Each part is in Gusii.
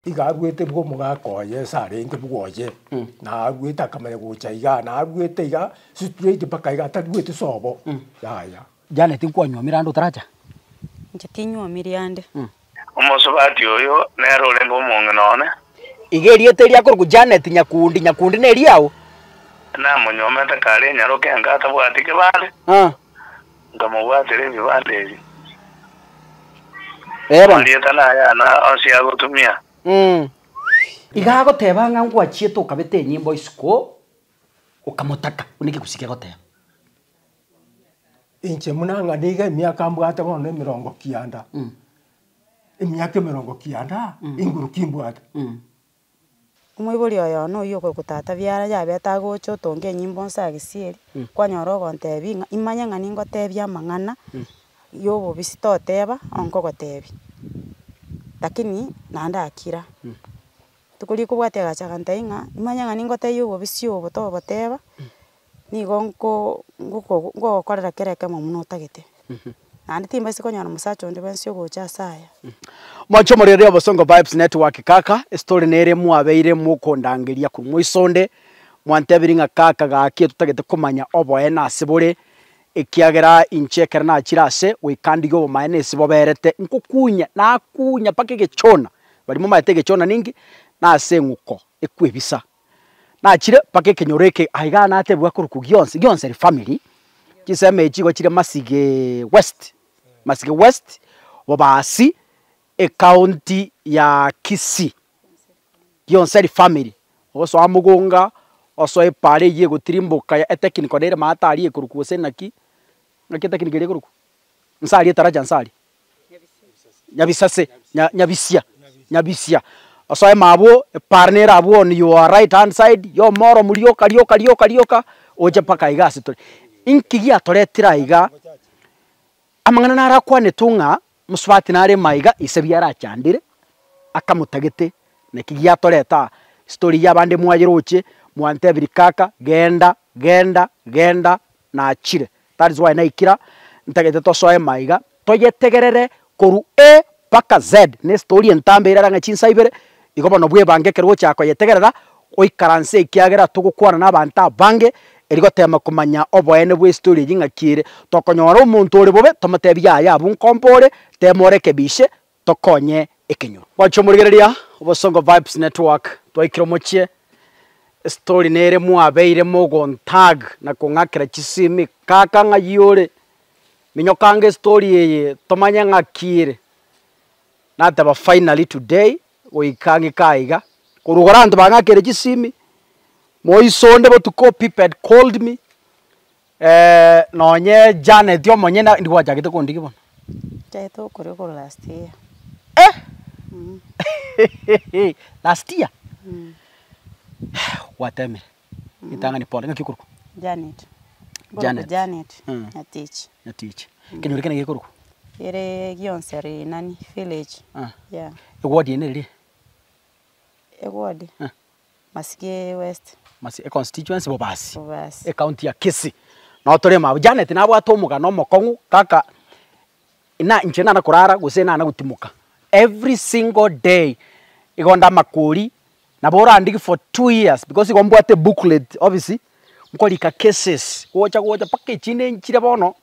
Iga aruete bwa omogaka oye ase arenge bwoye, na aruete akamanya gocha igaa, na aruete iga straight mpaka iga atarueti sobo, yaya. Janet nkwanyuomire ande otaracha? Inche tinyuomiri ande. Omosubati oyo nere orenge omong'ina one. Iga erieta eria akorokwa Janet Nyakundi, Nyakundi neriao? Namonyuomete kare enyaroke enka atabwati kebande, nkamobwatera ebibande ebi. Ee bono. Amarieta nayane onsi agotumia. Iga agoteba ng'a ngwachiete okabeta enyimbo isiko, okamotaka, buna ekegusii kegoteba. Inche buna ng'a niga emiaka mbwate bono emerongo kianda, emiaka emerongo kianda, inguru ki mbwate. Omoibori oyo one oywo okorokwa tata biara yabete agocha otonge enyimbo nse agesieri, kwanyora ogontebia ng'a imanye ng'a ningotebia amang'ana ya obobisi toteba onkogotebia, lakini naende akira. Rituko rikobwatia agacha agantebia ng'a imanye ng'a ningotebia obobisi obo toboteba, nigo nko ngoko ngogokorera kera ekemo buna otagete. Naende timbaisa konyora omosacha onde bwensi ogocha ase aya. Mwanche omorero Obosongo Vibes Network kaka, estory nere mwabeire mokondangeria korwa moisonde, mwantebirie ng'a kaka gaki totagete komanya oboene ase bore, ekiagera inche ekero nachire ase goika ndigie obomaene ase boberete, nkokunya nakunya mpaka egechona, baria momaete egechona ninki? Nase eng'uko ekwebisa. Nachire mpaka ekenyoro eke aiga natebigwa korokwa gionsi, gionseri family, chinsemo echi igo chire Masige west, Masige west, Bobasi, ecounty ya Kisii, Gionseri family, ogosoa mogonga, osoe epaara eywo egotirimboka ya etechnical nere maate aria ekorokwa gose naki, naki etechnical eria ekorokwa? Nse aria etaracha nse aria. Nyabisase, nya nyabisia, nyabisia, osoe mabwo epara nere abwo on your right hand side ya omoromu rioka rioka rioka rioka oche mpaka iga ase tore. Inki giatoretire aiga, amang'ana naro akwanetwe ng'a mosubati nare maiga ise biarachandire, akamotagete naki giatoreta aa, story ya abande mwayeroche, mwantebirie kaka genda genda genda nachire. That is why naikira ntagete tosoe maiga toyetegerere korwa A mpaka Z ne story entambe erare ang'e chinsa ibere, igo bono bwebange ekero ogochaka koyetegerera oikaranse ekiagera togokwana na abanto abange eri gotema komanya oboene bwa estory eywo ng'aki ere. Tokonyora omonto ore bobe tomotebi yaya abwo nkombe ore, tema orekebishe tokonye ekenyoro. Gwancha omorigereria Obosongo Vibes Network twaikire omochie, estory nere mwabeire mogontag na kong'akera chisimi kaka ng'ai ore, minyoka ange estory eye tomanye ng'aki ere. Nateba finally today goika ng'ike aiga, korwa igoro abanto bang'akeire chisimi, moiso onde botuko people had called me. Nonye Janet omonyene ndi gwachagete kondigia bono? Nchagete gokoria korwa last year. Eh! Last year? Gwatemire, ritang'ani pole, ng'aki okorokwa? Janet. Nkorokwa Janet. Janet Nyatichi. Nyatichi. Ekenyoro ekio naki gekorokwa? Ere Gionse Rinani village, yeah. Eward eye nere ria? Eward? Masige West. Masi econstituency Bobasi. Bobasi. Ecounty ya Kisii. Nabo tore mabwo. Janet nabwate omogano omokong'u kaka na inche nana korara gose nana gotimoka. Every single day igo nde amakori nabo orandige for 2 years because igo mbwate ebooklet ofisi nkorika cases gocha gocha mpaka echinde nchire bono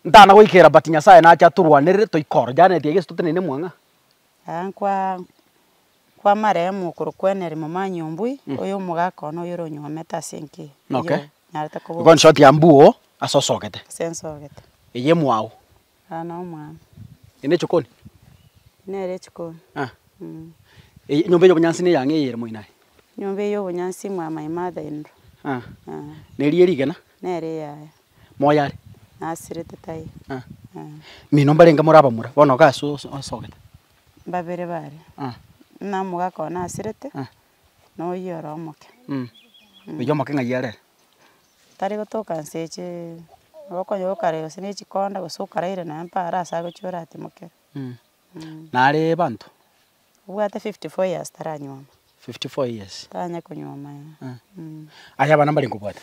ntana goikera but Nyasaye nache atorwanerere toike ororo. Janet iga ase totenene mwang'a. Aa nkwa. Kwa marehemu okorokwa Eneri Momanyi Ombui, oyo omogaka one oyore onyuomete ase enka eye, Okay. oyio nyarete koba Igo in short ya mbuo ase osogete. ase nsogete. Eye emwao. Aa no omwana. Eye ne echokoni? Nere echikoni. Ah. Eye enyomba eye ya obonyansi ne eyang'o eye ere moino aye? Enyomba eye ya obonyansi mwa my mother in law. Ah. Neri erigena? Nere eyaya. Moyo are? Nasirete taiyo. Ah. Mino mbarenge more abamura, bono iga ase osogete? Mbabere bare, buna omogaka one asirete, na oyio ore omoke. Oyio omoke ng'ai are ere? Tari gotoka nse eche, nabo okonyora okare gose na echikonda gose okaraire nonya mpara ase agochia oratimokere. Nare banto? Obwate 54 years taranyuoma. 54 years. Taranya konyuoma eh. Aye abana mbarenge obwate?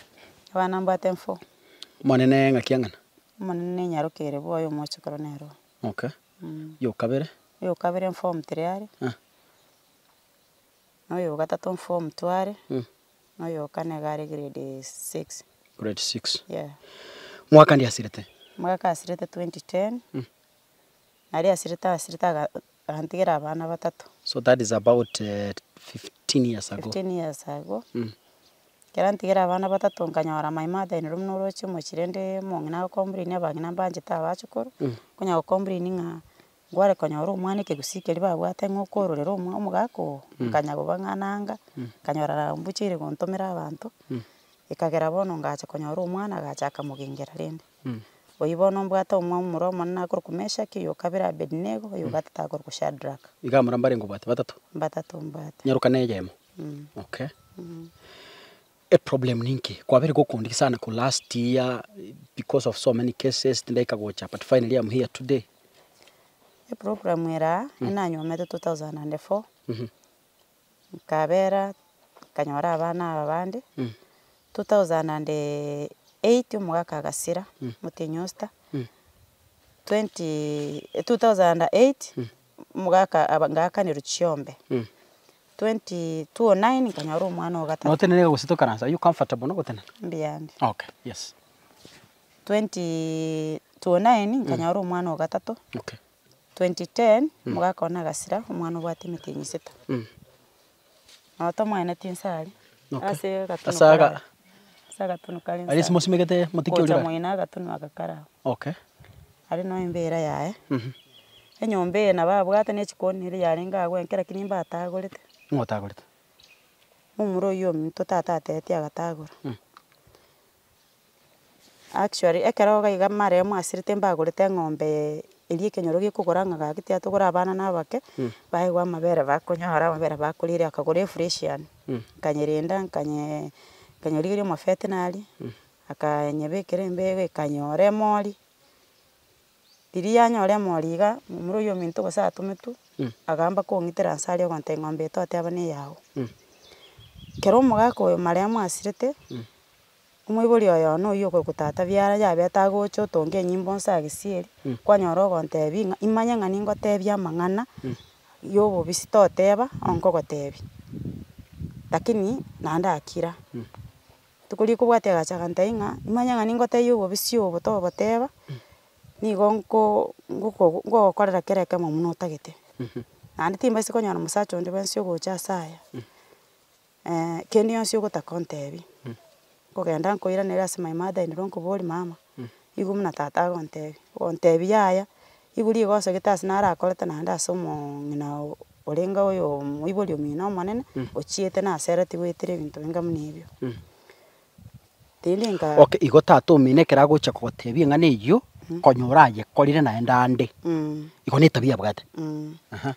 Abana mbwate four. Omonene ng'aki ang'ana? Omonene ne enyaroka ere bwoye omochokoro nere oyo. Okay. Yokabere. Oyokabere form three are. Na oyo ogatato form two are, na oyo okane iga are grade six. Grade six. Yeah. Mwaka ndi asirete? Mwaka asirete 2010, naria asirete asirete aga agantigera abana batato. So that is about 15 years ago. 15 years ago. Ekero antigera abana batato nkanyora my mother in law buna oroche omochie rende omong'ina agocomplain abang'ina mbanchete abachokoro, konya gocomplain ng'a Nkware konyora omwana ekegusii keria babwate ng'a okororera omwa omogaka oo, nkanya kobang'ana anga, nkanyora mbucheire gontomera abanto, ekagera bono ngacha konyora omwana agacha akamogengera rende. Oyio bono mbwate omwa omomura omonene akorokwa Meshaki, oyo okabere Abednego, oyo ogatato akorokwa Shadrack. Iga abamura mbarenge obwate batato? Mbatato mbwate. Nyaroka na eyemo? Okay. Eproblem ninki? Kwabeire gokondigia sana ko last year because of so many cases tindaika gocha but finally am here today. Eprogram ere aa, enanyomete 2004, nkabera nkanyora abana aba bande, 2008 omogaka agasira, omotienyi osita, twenty 2008, omogaka aba ngaakanerwa chiombe. 20 209 nkanyora omwana o gatato. Notenene iga gose tokaranse, are you comfortable nogotenena? Mbuyande. Okay, yes. 20 209 nkanyora omwana o gatato. Okay. 2010 omogaka one agasira, omwana obwate emetienyi isiko. Nabo tomoeneti inse aria, Okay. ase agatunu Ase aga- kare aria, ase agatunu kare inse Aria ase aria. mosimegete motiki Gocha oria ore? moino agatunu aka kare abwo. Okay. Aria noo embera yaye. Enyomba eye nabo abwate ne echikoni ere yarenge agwo enke lakini mbatagorete. Ng'o otagorete? Momura oyio ominto tata atebetie agatagora. Actually ekero iga iga marehemu asirete mbagorete eng'ombe eria ekenyoro gekogora ng'a gaki tiatogora abana na abake, baegwa amabere bakonyora amabere bakorire akagora efreshian, nkanyerenda nkanyee nkanyerigeria omovetenary, akanyebekera embego ekanyora emori. Riria yanyora emori iga, momura oywo ominto gose atometwe, agamba kong'itera nse aria ogontebia eng'ombe eye twateba na eyago. Ekero omogaka oyo marehemu asirete, omoibori oyo one oywo okorokwa tata biara yabete agocha otonga enyimbo nse agesieri, kwanyora ogontebia ng'a imanye ng'a ningotebia amang'ana ya obobisi toteba onkogotebia, lakini naende akira. Rituko rikobwatia agacha agantebia ng'a, imanye ng'a ningotebie obobisi obo togoteba, nigo nko ngoko ngogokorera kera ekemo buna otagete. Naende timbaisa konyora mosacha onde bwensi ogocha ase aya, kende gionsi ogotaka ontebie, nkogenda nkoiranera ase my mother in law nkoboria mama, igo buna tata agontebia, ogontebia yaya, igo rigoso gete ase narakorete naende ase omong'ina orenge oyo omoibori omino omonene, ochiete nasereti goetera ebinto binga buna ebio. Rende nka. Okay, igo tata omino ekero agocha kogotebia eng'ana eyio, konyora ayekorire naende ande, igo na etabia abwate. Aha.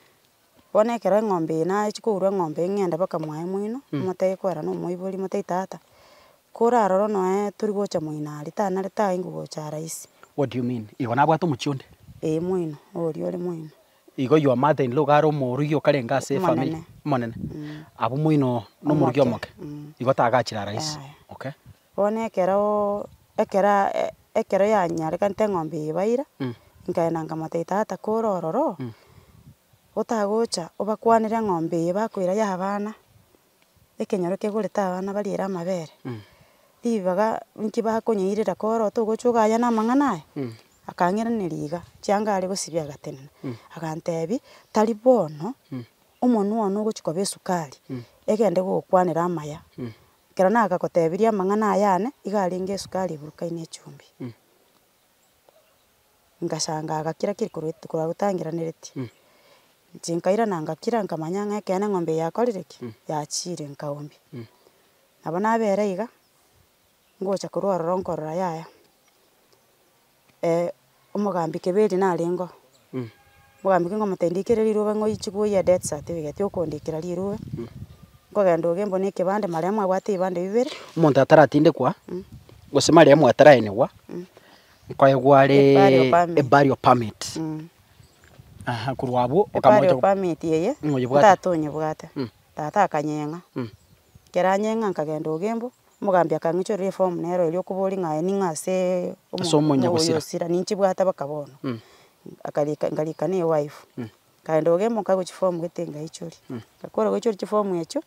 Bono ekero eng'ombe eye nachia kourwa eng'ombe eye ng'ende mpaka mwaye moino, motebie kwarora na omoibori motebie tata, korarore noe tori gocha moino aria tanarete aye ngogocha rahisi. What do you mean? Igo nabwate omochie onde? Eeh moino, oria ore moino. Igo your mother in law iga are omorugi okarenge ase efamiri? Omonene. Omonene. Abwo moino na omorugi Omoke, omoke? Igo tagachire arahisi? Yaya. Okay. Bono ekeroooo ekera ekero yanyarekanete eng'ombe eye baira, nkaenda nkamotebia tata kore ororo, otagocha obakwanere eng'ombe eye bakoira ya abana, ekenyoro kegorete abana bariere amabere, ribaga nki bakonyeirera kore togocha ogayana amang'ana aya? Akang'iraneria iga, chianga are gosibia agatenena, agantebia, tari bono, omonwe one ogochia koba esukari, egende gokwanera amaya. Ekero nagagotebirie amang'ana aya ane, iga arenge esukari eburukaine echumbi. Ngashangaa agakira kiri korwa korwa gotangeraneretie. Inche nkairana ngakira nkamanya ng'a ekeene eng'ombe eye yakorire ki? Yachiire nkaombia. Nabo nabera iga, ngocha korwa ororo nkorora yaya, omogambi Keberi narenge oo, omogambi nkomotebia ndikere rirube ng'oichi koyia death certificate okondikera rirube, nkogenda ogembo na ekebande marehemu abwate ebibande bibere. Omonto ataratindekwa, gose marehemu ataraenigwa, nkoegwa are Eburial permit. eburial permit. Aha, korwa abwo Eburial okamocha permit eye, Ng'oyebwate. tata onyebwate, tata akanyeng'a, ekero anyeng'a nkagenda ogembo, Omogambi akang'ichorera eform nero eria okoboria ng'a aye ning'o ase Ase omonyagosira. omoyosira ninchibwate mpaka bono. Akarika nkarika na ewife. Nkaenda Ogembo nkaegwa chifomu gete ngaichoria, ngakora goichoria chifomu echio,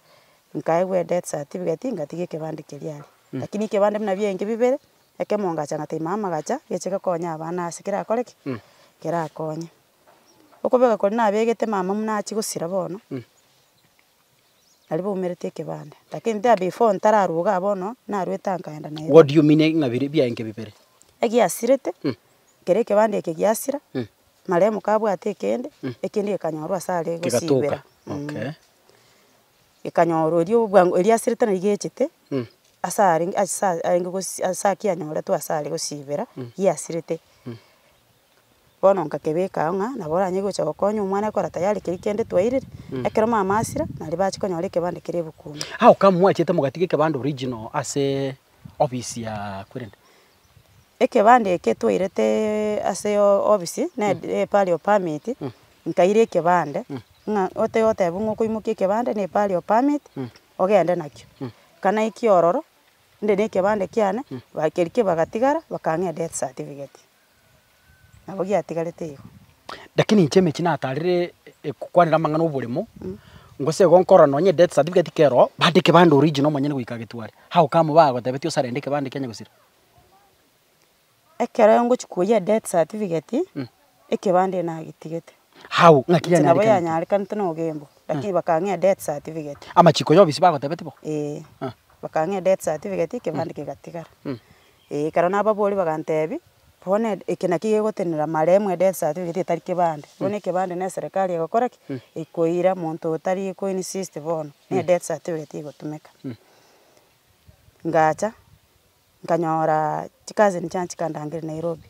nkaegwa edeath certificate ngatiga ekebande keria aria. Lakini ekebande buna biaenge bibere, ekemo ngacha ngatebia mama gacha, geche gekonye abana ase kerakore ki? Kerakonye. Okobeka koria nabegete mama buna achia gosira bono, naria baumerete ekebande, lakini there before ntararwa igaa bono, narwete aa nkaenda Nairobi. What do you mean ng'a bire biaenge bibere? Egiasirete, kere ekebande eke giasira, marehemu kabwate ekende, ekende gekanyorwa ase are Kegatoka, gosibera. okay. Gekanyorwa erio bwango erio asirete nari gechete, ase arenge ase arenge gosi ase akianyoretwe ase are gosibera, giasirete. Bono nkakebeka ao ng'a nabo oranye gocha gokonya omwana ekora tayari keria kende twairire, ekero mama asira, naria bachia konyora ekebande kere ebuku ime. How come mwachete mogatiga ekebande original ase office ya kwerende? Ekebande eke twairete ase ofisi, ne epari permit, nkaira ekebande, ng'a ote oteba ng'a okoimokia ekebande na epari permit, ogende nakio. Kanaiki ororo, inde na ekebande kiane, ba keria kebagatigara, bakang'a edeath certificate. Nabo giatigarete igo. Lakini inche emechie natarire ekokwanera amang'ana oboremo, gose igo nkorora nonye edeath certificate kero, bande ekebande original omonyene goika agetware. How come bagotebetie osarende ekebande kia nyagosira? Ekero ngochia koyia edeath certificate, ekebande nagetigete. How? Ng'aki Inche nabo yanyarekanete? yanyarekanete na ogembo, lakini bakang'a edeath certificate. Amachiko ya ofisi bagotebetie bo? Eeh, bakang'a edeath certificate ekebande kegatigara. Eeh, ekero nababoria bagantebia, bono ed eke naki gegotenena marehemu edeath certificate etari kebande, bono ekebande na eserekari egokora ki? Ekoira monto otari ko insist bono, na edeath certificate egotumeka. Ngacha, nkanyoraa chicousin chiane chikandangeria Nairobi,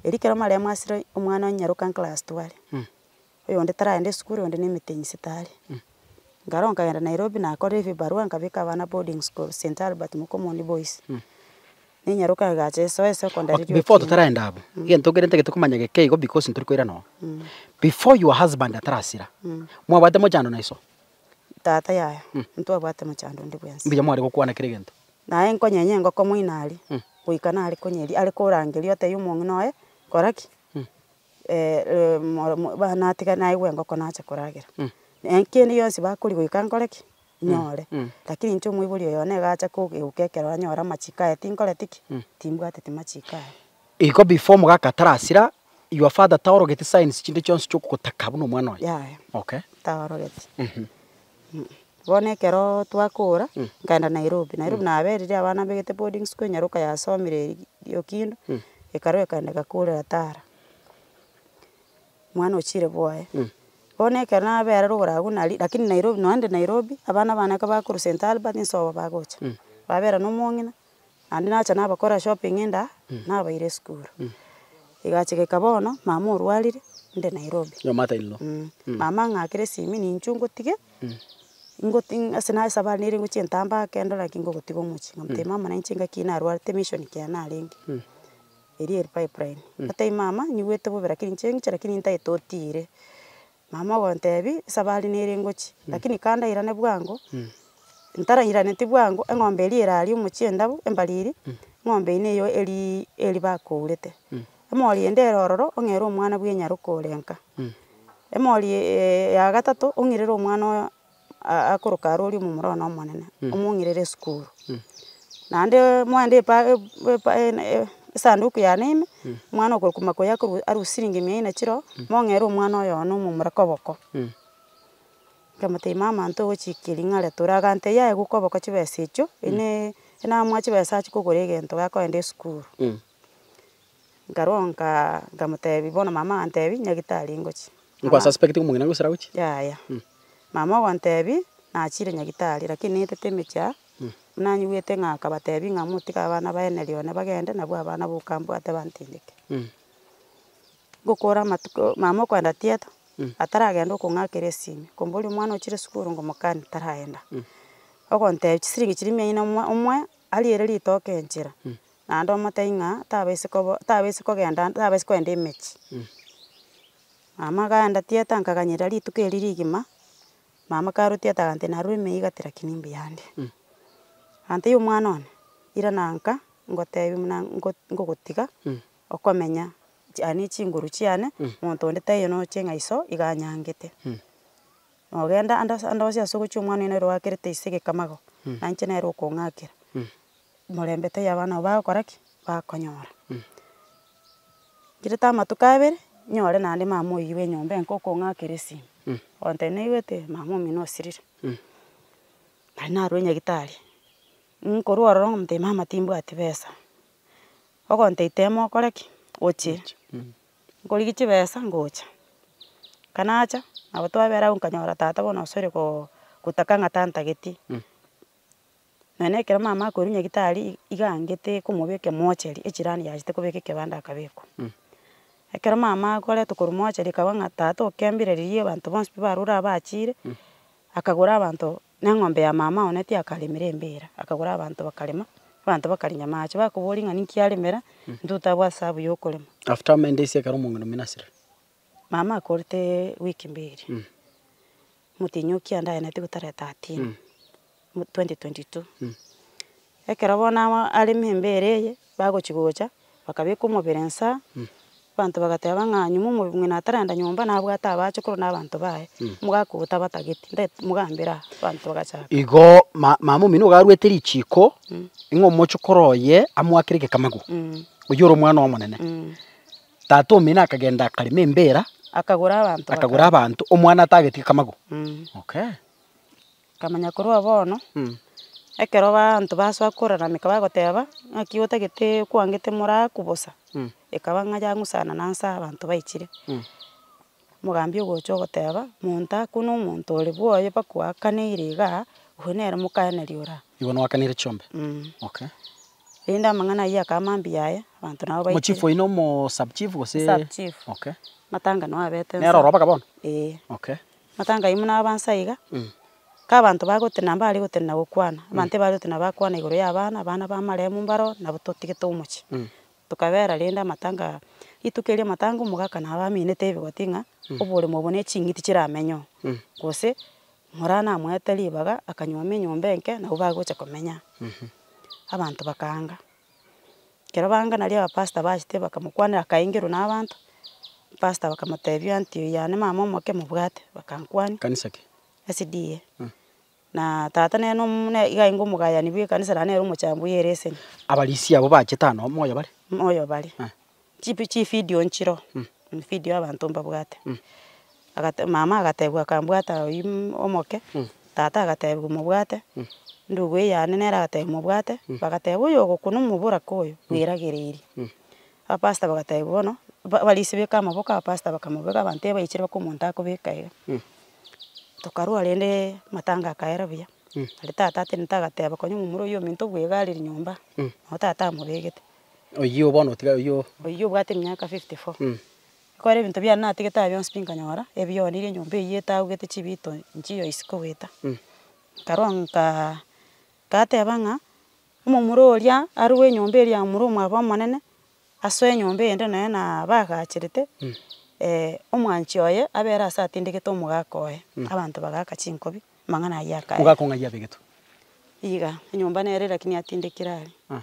erio ekero marehemu asire omwana onyaroka nclass two are, oyonde taraenda esukuru oyonde na emete inse tare. Nkarwa nkagenda Nairobi nakorire ebibarua nkabeka abana boarding school St. Albert Mukomoni Boys, nenyaroka egacha esoe secondary Okay, before totaraenda abwo, egento nkere ntagete komanya geke igo because ntori koirana oo. Before your husband atarasira, mwabwate mochando na iso? Tata yaya, ntwabwate mochando onde bwensi. Mbuya mware gokwana kera egento? Naye nkonyenya engoko moino aria, goika nare konyeria, are korangeria otebia omong'ina oye, kora ki? natiga naigwa engoko nacha koragera. Kende gionsi bakoria goika nkore ki? Nyore. Lakini inche omoibori oyo one iga acha kogeuka ekero anyore amachiko aye tinkoreti ki? Timbwateti machiko aye. Igo before omogaka atarasira, your father taorogeti signs chinde chionsi chiokogotaka buna omwana oye? Yaya. Okay. Taorogeti. Bono ekero twakora, nkaenda Nairobi, Nairobi naberire abana mbegete boarding school enyaroka yasomire Okindo, ekarwa ekaenda egakorera Tara. Omwana ochire bwoye. Bono ekero nabera rogoro abwo nari lakini Nairobi noende Nairobi, abana bane ekero bakorwa St Albert nsobo bagocha, babera na omong'ina, naende nacha nabakora shopping enda, nabaira esukuru. Egacha egaika bono, mama orwarire, inde Nairobi. Your mother in law. Mama ang'akere esimi ninchu ngotige, ngoti ase na esabari nere ngochia entambe ake ndore naki ngogotiga omochie. Nkamotebia mama nainche ngaki narwarete mission kiane narenge, eria ere pipeline. Ngatebia mama nyigwete bobe lakini inche ng'iche lakini ntagete otire. Mama ogontebia, esabari nere ngochia, lakini kandairane bwango, ntarairaneti bwango, eng'ombe eria ere aria omochie endabu, embariri, eng'ombe eywo neye erii eri bakourete. Emori ende ere ororo, ong'ere omwana bwa enyaroka ore nka. Emori ya gatato, ong'irere omwana oyo akoroka arori omomura one omonene, omong'irere esukuru. Naende moende epa epa esanduku yane ime, omwana okorokwa Makoyo akorwa arwe siringi mia ine chiroo, mong'ere omwana oyo one omomura koboko. Nkamotebia mama ntogochikeria ng'a tore agantebia yaya gokoboko chibesa echio, ine namoa chibesa achie kogora egento gakoenda esukuru. Nkarwa nkaa nkamotebia bono mama agantebia nyagetari ngochia. Nkwa suspect omong'ina gose ragochia? Yaya, mama ogontebia, nachire nyagetari lakini naetete emechie aa, buna nyigwete ng'a akabatebia ng'a motige abana baenerie one bagende nabwo abana boka mbwate bantindeke. Ngokora amatuko mama okoenda theatre, ataragenda okong'akera esimi, komboria omwana ochire esukuru ngomokani taraenda. Ogontebia chisiringi chiria mia ine omoe omoe ariere ritoke enchera, naende omotebie ng'a tabaisa kobo tabaisa kogenda tabaisa kogenda emechie. Mama akaenda theatre nkaganyera rituko erio rigima, mama karwa theatre agantebia narure emeiga lakini mbuyande. Agantebia omwana one, irana nka, ngotebie buna ngo ngogotiga, okomenya. aya ne chinguru chiane, monto onde taiyo noche ng'a iso iga anyangete. Nogenda ande ase ande onsi ase ogochia omwana oyo nere oakerete ise egekamago, na inche nere okong'akera. Morembe taiyo abana abwo bagokora ki? Bakonyora. Nchirete amatuko abere, nyore naende mama oyio bwa enyomba enke okong'akera esimi, ogontebia naigwete mama omino osirire. Naende narwa nyagetari, nkorwa ororo ngomotebia mama timbwati besa, ogontebia tema okore ki? Oche, nkorigia chibesa ngocha, kanacha, nabo twabera abwo nkanyora tata bono osoire koo gotaka ng'a tantageti. Nonya na ekero mama akoirwa nyagetari iga angete komobeka emocheri, echirani yachete kobeka ekebanda akabekwa. Ekero mama akoretwa korwa mocheri ekaba ng'a tata okembire riria abanto bonsi pi barure abachire, akagora abanto na eng'ombe ya mama one tiakaremire embera, akagora abanto bakarema, abanto bakarinya amache, bakoboria ng'a ninki aremera, intwe totabwate esabu ya okorema. After how many days ekero omong'ina omino asirire? Mama akorete wiki mbiri, omotienyi o kianda aeneti gotara 13, 2022. Ekero bono aba areme embera eye, bagochi gocha, bakabeka omobere nsa, abanto bagateba ng'a nyuma omong'ina atarenda nyomba nabwate abachokoro na abanto baye, omogaka oyo tabatageti, nde mogambere aa, abanto bagachaka. Igo ma mama omino iga arwete richiko, ng'a omochokoro oye amoakere egekamago, oyio ore omwana omonene. Tata omino akagenda akarema embera, Akagora abanto akagora abanto, omwana atageti kamago. Okay. Nkamanya korwa bono, ekero baanto basoa korarameka bagoteba, ng'aki otagete kwangete moraku bosa, ekaba ng'a yang'usana na nse abanto baichire. Omogambi ogocha ogoteba, monto akune omonto ore bwoye bakoakaneire igaa, oyio nere mokaeneria ora. Igo noakaneire chiombe? Okay. Rende amang'ana ayio akaba mambia aye, abanto nabo baikire. Omochief oino omo sub chief gose? Sub chief. Okay. Matanga noo abete Nere oro mpaka bono? Eeh. Okay. Matanga ayio buna aba nsa iga, ka abanto bagotenena mbare gotenena gokwana, abanto ebare gotenena bakwana igoro ya abana, abana ba amaremo mbaro, nabo totigete omochie. Tokabera rende amatanga, rituko erio amatanga omogaka nabo aminete ebigoti ng'a, oboremo obo ne ching'iti chiramenye oo, gose Moraa namoete ribaga akanyuoma enyomba enke nabo bagocha komenya. Abanto bakaanga, ekero baanga nario abapastor bachete bakamokwanera akaingerwa na abanto, pastor bakamotebia aunty oyo yane mama omoke mobwate, bakankwania. Kanisa ki? SDA. Na tata nere nomo iga aenge omogayani bwa ekanisa naende nere omochambu bwa ereseni. Abarisia abwo bachete aa nomo oyo bare? Moyo bare. Chipi chifidio nchiroo, efidio abanto mbabwate. Agate mama agatebwa akambwata oywo omoke, tata agatebwa mobwate, ndugu eyane nere agatebwa mobwate, bagateba oyo ogokuna omoboraka oyo, bweragereiri. Abapastor bagatebwa bono, ba abarisia beka amaboko abapastor bakamobeka abanto ebaichire mpaka omonto akobeka iga. Tokarwa rende amatanga akaera buya, aria tata atenenete agateba konya omomura oywo ominto bwegarire nyomba, nabo tata amobegete. Oyio bono otiga oyio. Oyio obwate emiaka 54. Ekero ebinto biane natigete aa bionsi pi nkanyora, ebioneire enyomba eyio etagugete chibito nchiyo isiko goeta. Nkarwa nkaa nkateba ng'a, omomura oria arwe enyomba eria ya momura omwabo omonene, asoe enyomba eyende nonya na bagacherete, omwanchi oye abere ase atindegete omogaka oye, abanto bagaaka chinkobi, amang'ana ayio akaera. Omogaka ong'ai abegetwe? Iga, enyomba nere lakini atindekire aria.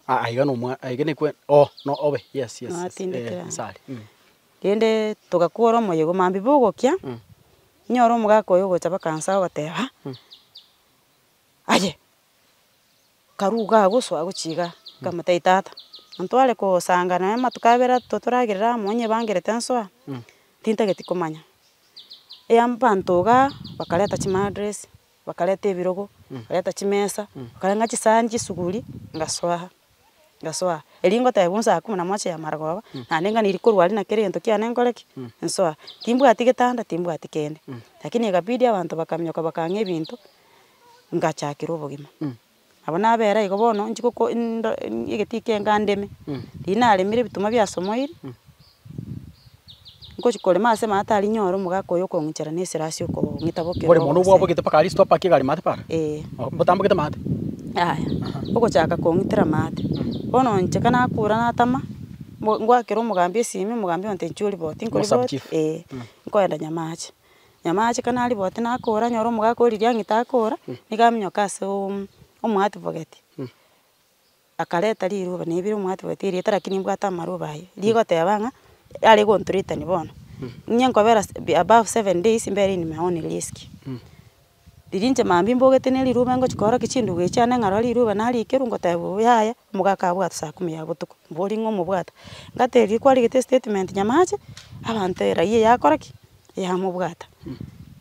Ah, aiga nomwa aiga nekwe oh no obe yes yes yes Atindekire eh aria. nsa aria. Rende togakora omoyega mambia bogokia, inyore omogaka oyo ogocha mpaka nsa ogoteba, aye karwe iga agwo soa gochia igaa, nkamotebia tata, ntware kosanga nonya amatuko abere atato toragerere amo onyebangerete nsoa, tintageti komanya. Eya abanto igaa, bakareta chimadress. Bakareta ebirogo, bakareta chimesa, bakareta ng'a chisani chisuguri, ngasoa ngasoa. Erio ngotebiwa saa kumi na moja ya marogoba, naende nganeri korwa aria na kera egento kiane nkore ki? Nsoa. Timbwati getanda, timbwati kende, lakini ekabidi abanto bakaminyoka bakang'a ebinto, ngachakera obogima. Nabo nabera igo bono inchi goko ndo egetii kiaye ndeme, riria naremire ebituma biasomoire, ngochi korema ase amato aria nyore omogaka oyo okong'ichera na esirasi okong'ita bokere Boremo nobwo bwabogete mpaka aria stop ake egari maate para? Eeh. Mbotambogete maate? Yaya, ogochaka kong'itera maate, bono inche ka nakura natama, mo ngoakera omogambi esimi, omogambi ontebia inchuo oriboti, Omo-sub nkoriboti chief. eh, nkoenda Nyamache. Nyamache ka nariboti nakora nyore omogaka oriria ang'ite akora, nigo aminyoka ase omoadvocate. Akareta riruba naebire omwatebeti erieta lakini nimbwate amaruba aywo, rigoteba ng'a are gonturetani bono, inye nkobera se above 7 days mbere in my own risk. Riria inche mambia mbogete na eriruba ngochi koorokia chindugu echi chiane ng'a rora riruba narikerwa ngotebiwa yaya, omogaka abwate saa kumi ya botuko, mbori ng'a omobwata. Ngatebia kwarigete estatement nyamache, abanto eraia yakora ki? Yamobwata.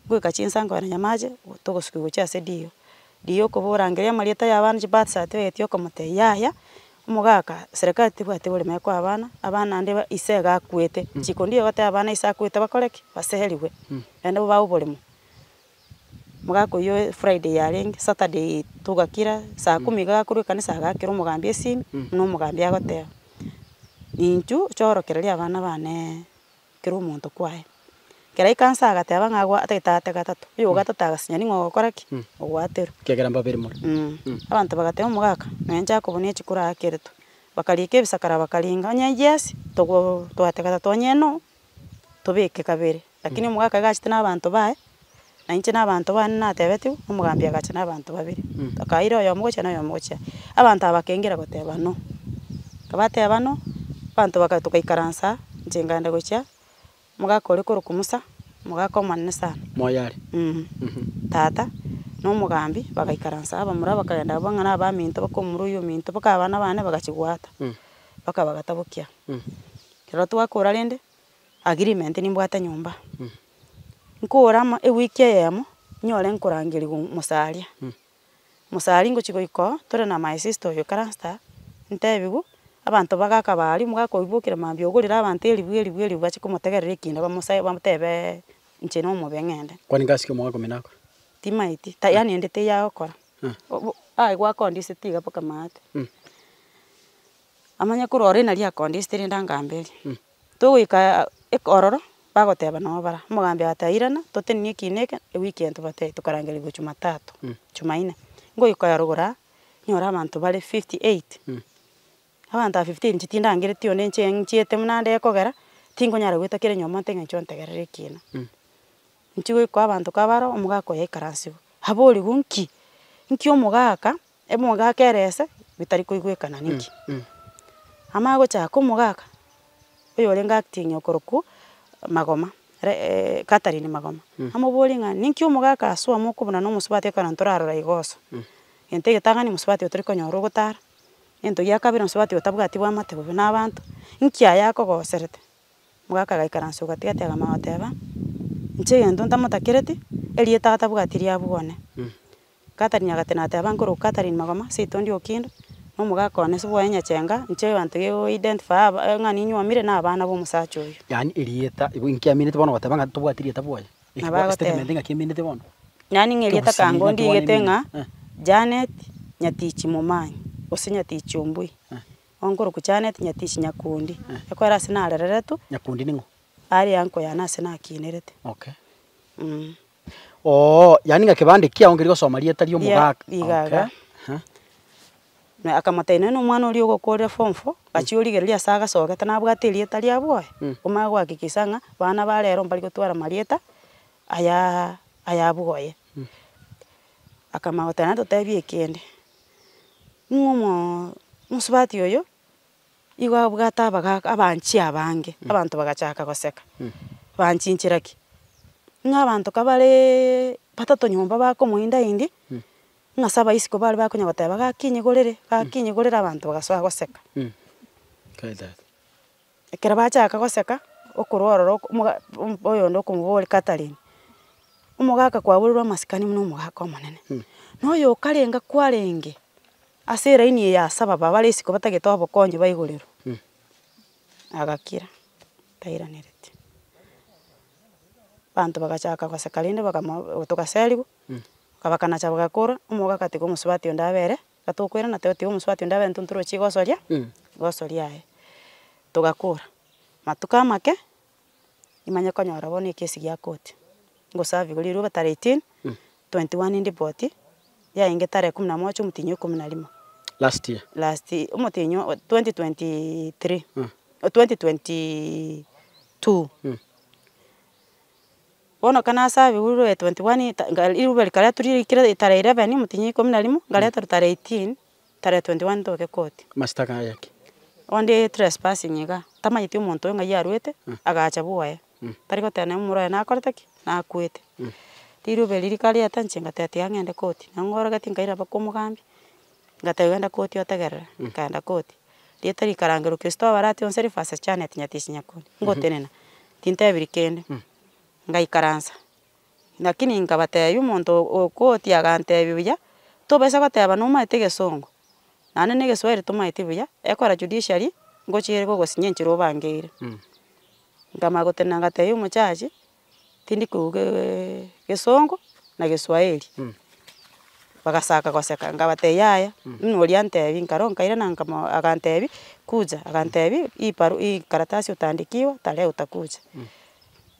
Ngoika chinsa nkoenda nyamache, togosukiwa gochia ase DO. DO okoborangeria amarieta ya abana chibirth certificate okomotebia yaya, omogaka serikali tebwati boremo ekoa abana, abana naende ba ise iga akwete, chiko ndiyo egoteba abana ise akwete bakore ki? Baseriwe, naende bo bae oboremo. Omogaka oywo Friday yarenge, Saturday togakira, saa kumi iga akorwa ekanisa agakera omogambi esimi, buna omogambi agoteba, intwe chorokereria abana baneee kera omonto kwaye. Ekero aika nse agateba ng'a agwa atagete aate gatato, oyo ogatato agasinya ning'o ogokora ki? Ogwaterwa. Ekiagera mbabere more. Abanto bagateba omogaka, nonya inche akobuna echikura aakeretwe. Bakarika ebisakara bakaringa, onye yes, togoo twate gatato, onye no, tobeke kabere. Lakini omogaka iga achete na abanto baye, na inche na abanto bane natebetiwe, omogambi agacha na abanto babere. Akaira oyomo gochia na oyomo gochia. Abanto aba bakengera goteba no, kabateba no, abanto baka togaikaransa, inche nkaenda gochia, omogaka oria korokwa Musa, omogaka omonene sana. Moyo are. Tata, na omogambi, bagaikaransa abamura bakagenda abwo ng'a na abaminto bakomura oywo ominto mpaka abana bane bagachia goata, mpaka bagatabokia. Ekero twakora rende, agreement nimbwate nyomba, nkore ama ewiki eyemo, nyore nkorangeriwa mosaria, mosaria ngochia goika oo, tore na my sister oyo oikaransete aa, ntebiwu, abanto bagaka baria omogaka oywo bokire mambia ogorere abanto eribu eribu eribu bache komotegerera ekinda bamosae bamotebeeee inche na omobe ng'ende. Kwani gasi ki omogaka omino akore? Timaeti, ta yaani ende teiyo agokora, obo aye gwakondiseti iga mpaka maate. Amanye korwa ororo nari akondisete rende angamberie. Togoika eke ororo, bagoteba noo bara, omogambi agateba irana totenenie ekina eke, ewiki eye ntobatebie tokarangerigwa jumatatu, jumaine. Ngoika rogoro aa, nyore abanto bare 58, abanto aba 58 inche tindangereti onde inche nchiete buna nde ekogera, tinkonyara goeta kera enyomba nte ng'a inchuo ntegerere ekina. Inche goika abanto kabaro, omogaka oyo aikaransigwe, aborigwe nki, nki omogaka, Omogaka ere ese, bitari koigwekana ninki? Amanye gochaka omogaka, oyorenge acting okorokwa Magoma, ere Catherine Magoma, amoborie ng'a ninki omogaka aswe amo okobuna na omosubati ekero ntorarora igoso. Egento egetang'ani mosubati oyo tori konyora ogotara, egento gia kabere mosubati oyo tabwati bwamate bobe na abanto, inki aye akogoserete? Omogaka agaikaransa ogatigati akamanya goteba, inche egento ntamotakereti, erieta atabwati riabwane. Catherine agateba nateba nkorokwa Catherine Magoma, seito ndi Okindo, na omogaka one ase bwoye Nyachenga, inche abanto ge identify aba ng'a ninyuomire na abana ba omosacha oyio. Yaani erieta, igo inki aminete bono goteba ng'a tobwati erieta bwoye? Nabo agoteba. Statement ng'aki eminete bono? Yaani ng'a erieta Ekegusii kango ng'aki bono ndigete eminete? ng'a Janet Nyatichi Momanyi, gose Nyatichi Ombui. Bono nkorokwa Janet Nyatichi Nyakundi, ekero ase narereretwe, Nyakundi ning'o? aria uncle yane ase nakinerete. Okay. Oo, yaani ng'a kebande kiao nkeri gosoma rieta ria omogaka. Iga iga. Okay. Na akamotebia nonye na omwana oria ogokorire form four, gachia origereria ase agasogete nabwate erieta ria bwoye, omanye gohakikisha ng'a bana ba rero mbari gotwara marieta ayaaa aya bwoye. Akamanya goteba naende totebie ekende, ng'a omoo omosubati oyo, Igo abwate abagaka abanchi abange, abanto bagachaka goseka, banchi nchera ki? Ng'a abanto kabareeee batato nyomba bakomoinda indi, ng'a ase abaisiko baria bakonya goteba gaki nyigorere, gaki nyigorere abanto bagasoa goseka. Ekero bachaka goseka, okorwa ororo oko omoga oyonde okomoboria Catherine, omogaka kwaborerwe amasikani buna omogaka omonene, na oyo okarenga kwarenge. Ase eraini eye ase ababa bare isiko batagete obokonyi baigorerwe, agakira, tairanereti. Abanto bagachaka goseka rende bakamo togaserigwa, bakanacha bagakora, omogaka tiga omosubati onde abere, gatokoirana tiga omosubati onde abere intwe ntorochi gosoria, gosoria aye. Togakora, matuko amake, nimanye konyora bono ekesi gia koti, ngosaviwa riroba tarehe eighteen, 21 ndipoti, yarenge tarehe kumi na moja omotienyi o ikomi na rimo. Last year? Last omotienyi o 2023, 2022. Bono ekero nasabiwe 21 riruba rikaretwa riikire tarehe 11 omotienyi o ikomi na rimo, nkareterwa tarehe 18. Tarehe 21 ntoke koti. Mashtaka aya ki? Onde trespassing igaa, tamanyeti omonto oyo ng'ai arwete, agacha bwoye, tari goteba nonye momura oye nakorete ki? Nakwete. Rirube riria karieta inche ngateba tiga ng'ende koti, nabo ngorogeti nkaira mpaka omogambi, ngateba genda koti otegerere, nkaenda koti. Rieta rikarangerwa Christopher Arati Onseri versus Janet Nyatichi Nyakundi, ngotenena, tintebirie kende, ngaikaransa. Lakini nkabatebia omonto o koti agantebia buya, tobaisa goteba nomaete egesongo, naende na egeswahili tomaeti buya, ekora judiciary, ngochiere gogosinya enchera obangeire. Nkamanya gotenena ngatebia omojaji, tindi kougeeee gesongo na geswahili, bagasaka goseka, nkabatebia yaya, buna oria antebi nkarwa nkairana nkamo agantebi kuja, agantebi hii baru hii karatasi utaandikiwa tarehe utakuja.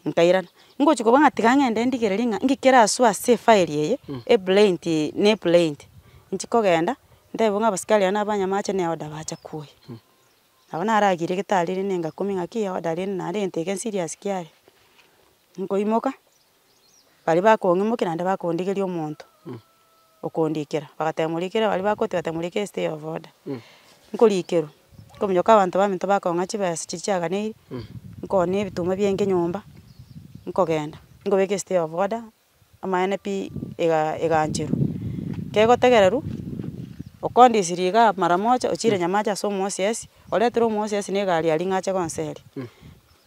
Nkairana, ngochi koba ng'a tiga ng'ende ndigererie ng'a nki kerasoe ase efile eye, eplaint na eplaint, nchi kogenda, ntebiwe ng'a abasikari aba na abanyamache na eorder bacha koyia. Nabo naragire egetari rende ngakumia ng'aki eorder rende naende egento eke nserious kiare. Nkoimoka, baria bakong'imokia naende bakondigeria omonto, okondikera, bagateba morikere baria bakoteba bagateba morikere stay of order. Nkorikerwa, nkominyoka abanto baminto bakong'a chibesa chiria chiaganeire, nkonia ebituma biaenge nyomba, nkogenda, nkobeka estay of order, amaene pi ega egaancherwa. Kegotegererwa, okondisirie igaa mara moja, ochire nyamache ase omo O.C.S, oretire omo O.C.S na egari aria ng'a ache gonseria.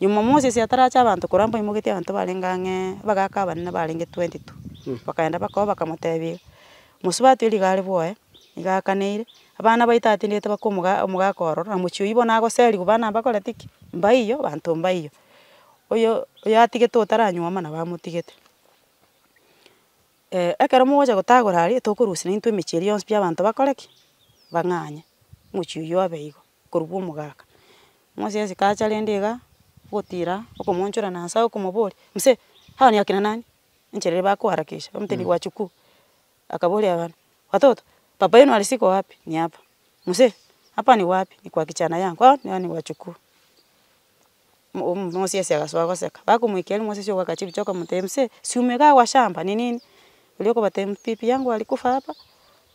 Nyuma omo O.C.S ataracha abanto korwa mbaimogetie abanto barenge ang'ee abagaka abanene barenge 22, bakaenda bakoba bakamotebia iga, mosubati oria iga are bwoye, iga akaneire, abana baito atindete baka omoga omogaka ororo, na mochie oywo bono agoseriwa bana mbakoreti ki? Mbaiyo, banto mbaiyo. Oyo oyo atigete otaranyuoma nabo amotigete. Ekero mogocha gotagora aria, tokorusia naintwe emechie eria yonsi pi abanto bakore ki? Bang'anye, omochie oywo obe igo, korwa bwa omogaka. Omosiasi kacha rende iga, ogotira, okomoonchora na nsa okomoboria, msee hawa ni akina nani? Enchera eria bakoharakisha, omotebia wachukuu, akaboria abana, watoto, baba yenu alizikwa wapi? Ni hapa, msee hapa ni wapi? Ni kwa kijana yangu, hao ni wachukuu. Mo omosiasi agasoa goseka, bakomoikeria omosisi ogoaka chibicha okamotebia msee, si umegawa shamba ni nini? Oria okobatebia bibi yangu alikufa hapa,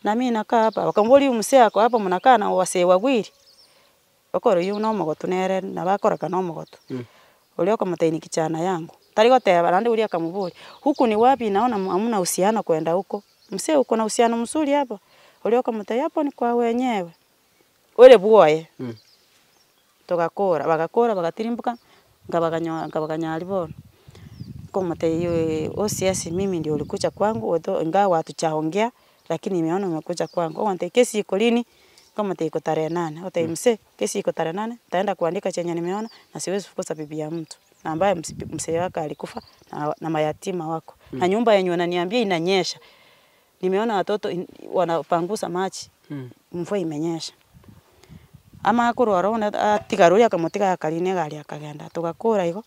na mi nakaa hapa, wakamuboria huyu msee ako hapa mnakaa na wasee wawili, okore oywo na omogotu nere nabo akoreka na omogotu. Oria okomotebia ni kijana yangu, tari goteba naende oria akamoboria, huku ni wapi naona hamna uhusiano kwenda huko, msee uko na uhusiano mzuri hapa? Oria okomotebia hapo ni kwa wenyewe, ore bwoye. Togakora, bagakora bagatirimboka, nkabaganyoa nkabaganya aria bono, nkomotebia O.C.S mimi ndio ulikuja kwangu although ingawa hatujaongea, lakini nimeona umekuja kwangu, ogontebia kesi iko lini, nkamotebia iko tarehe nane, agotebia msee, kesi iko tarehe nane, ntaenda kuandika chenye nimeona, na siwezi fukuza bibi ya mtu, na ambaye msee wake alikufa, na na mayatima wako, na nyumba yenye unaniambia inanyesha, nimeona watoto in wanapangusa maji, mvua imenyesha. Ama korwa ororo buna atiga roria akamotiga akarina egari akagenda, togakora igo,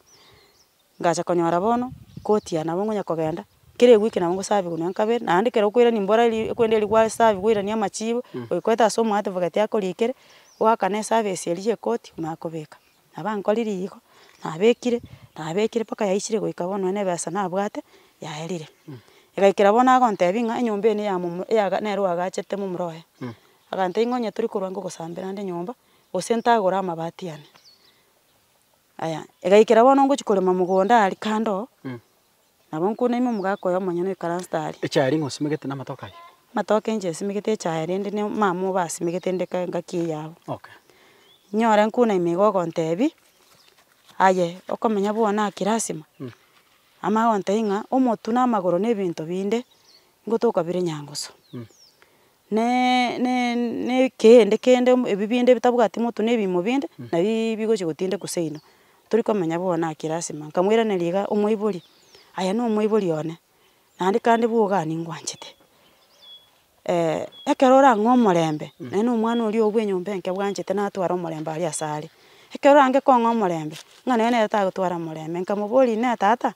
ngacha konyora bono, koti aa nabo ngonya kogenda, kera ewiki nabo ngosabiwa nonye kabere, naende ekero okoirania mbora eri ekwenda eria gwasabiwa oiranie amachibu, oikoete ase omo advocate akorikere, oakane eservice eria ya ekoti, omanye kobeka. Nabo ankorire igo, nabekire, nabekire mpaka yaichire goika bono nonye na ebesa nabwate, yaerire. Egaikera bono agontebia ng'a enyomba eye na eya momo eyaga nere oagachete momura oye. Agantebia ng'a onye tori korwa ngogosambera ande nyomba, gose ntagore amabati ane. Aya, egaikera bono ngochi korema mogondo aria kando, nabo nkonaime omogaka oyo omonyene oikaransete aria. Echae ring'o osimegete na amatoke ayio? Amatoke inche nsimegete echae rende ne mama obo asimegete ndeka engaki eye yabo. Okay. Nyore nkonaime igo ogontebia, aye okomenya bwone aki lasima, ama agontebia ng'a omotwe na amagoro na ebinto binde, ngotoka bire nyangusu. Neeee ne na ekende kende ebi binde bitabwati motwe na ebimo binde, nabiiii bigochi gotindekwa seino, torikomenya bono aki lasima. Nkamoiraneria iga omoibori, aye na omoibori one, naende kande bwoga ningwanchete, ekero orang'e omorembe, nonye na omwana oria oo bwa enyomba enke bwanchete natware omorembe aria ase are. Ekero orange kong'a omorembe, ng'a nonye nere tagotwara morembe, nkamoboria inee tata,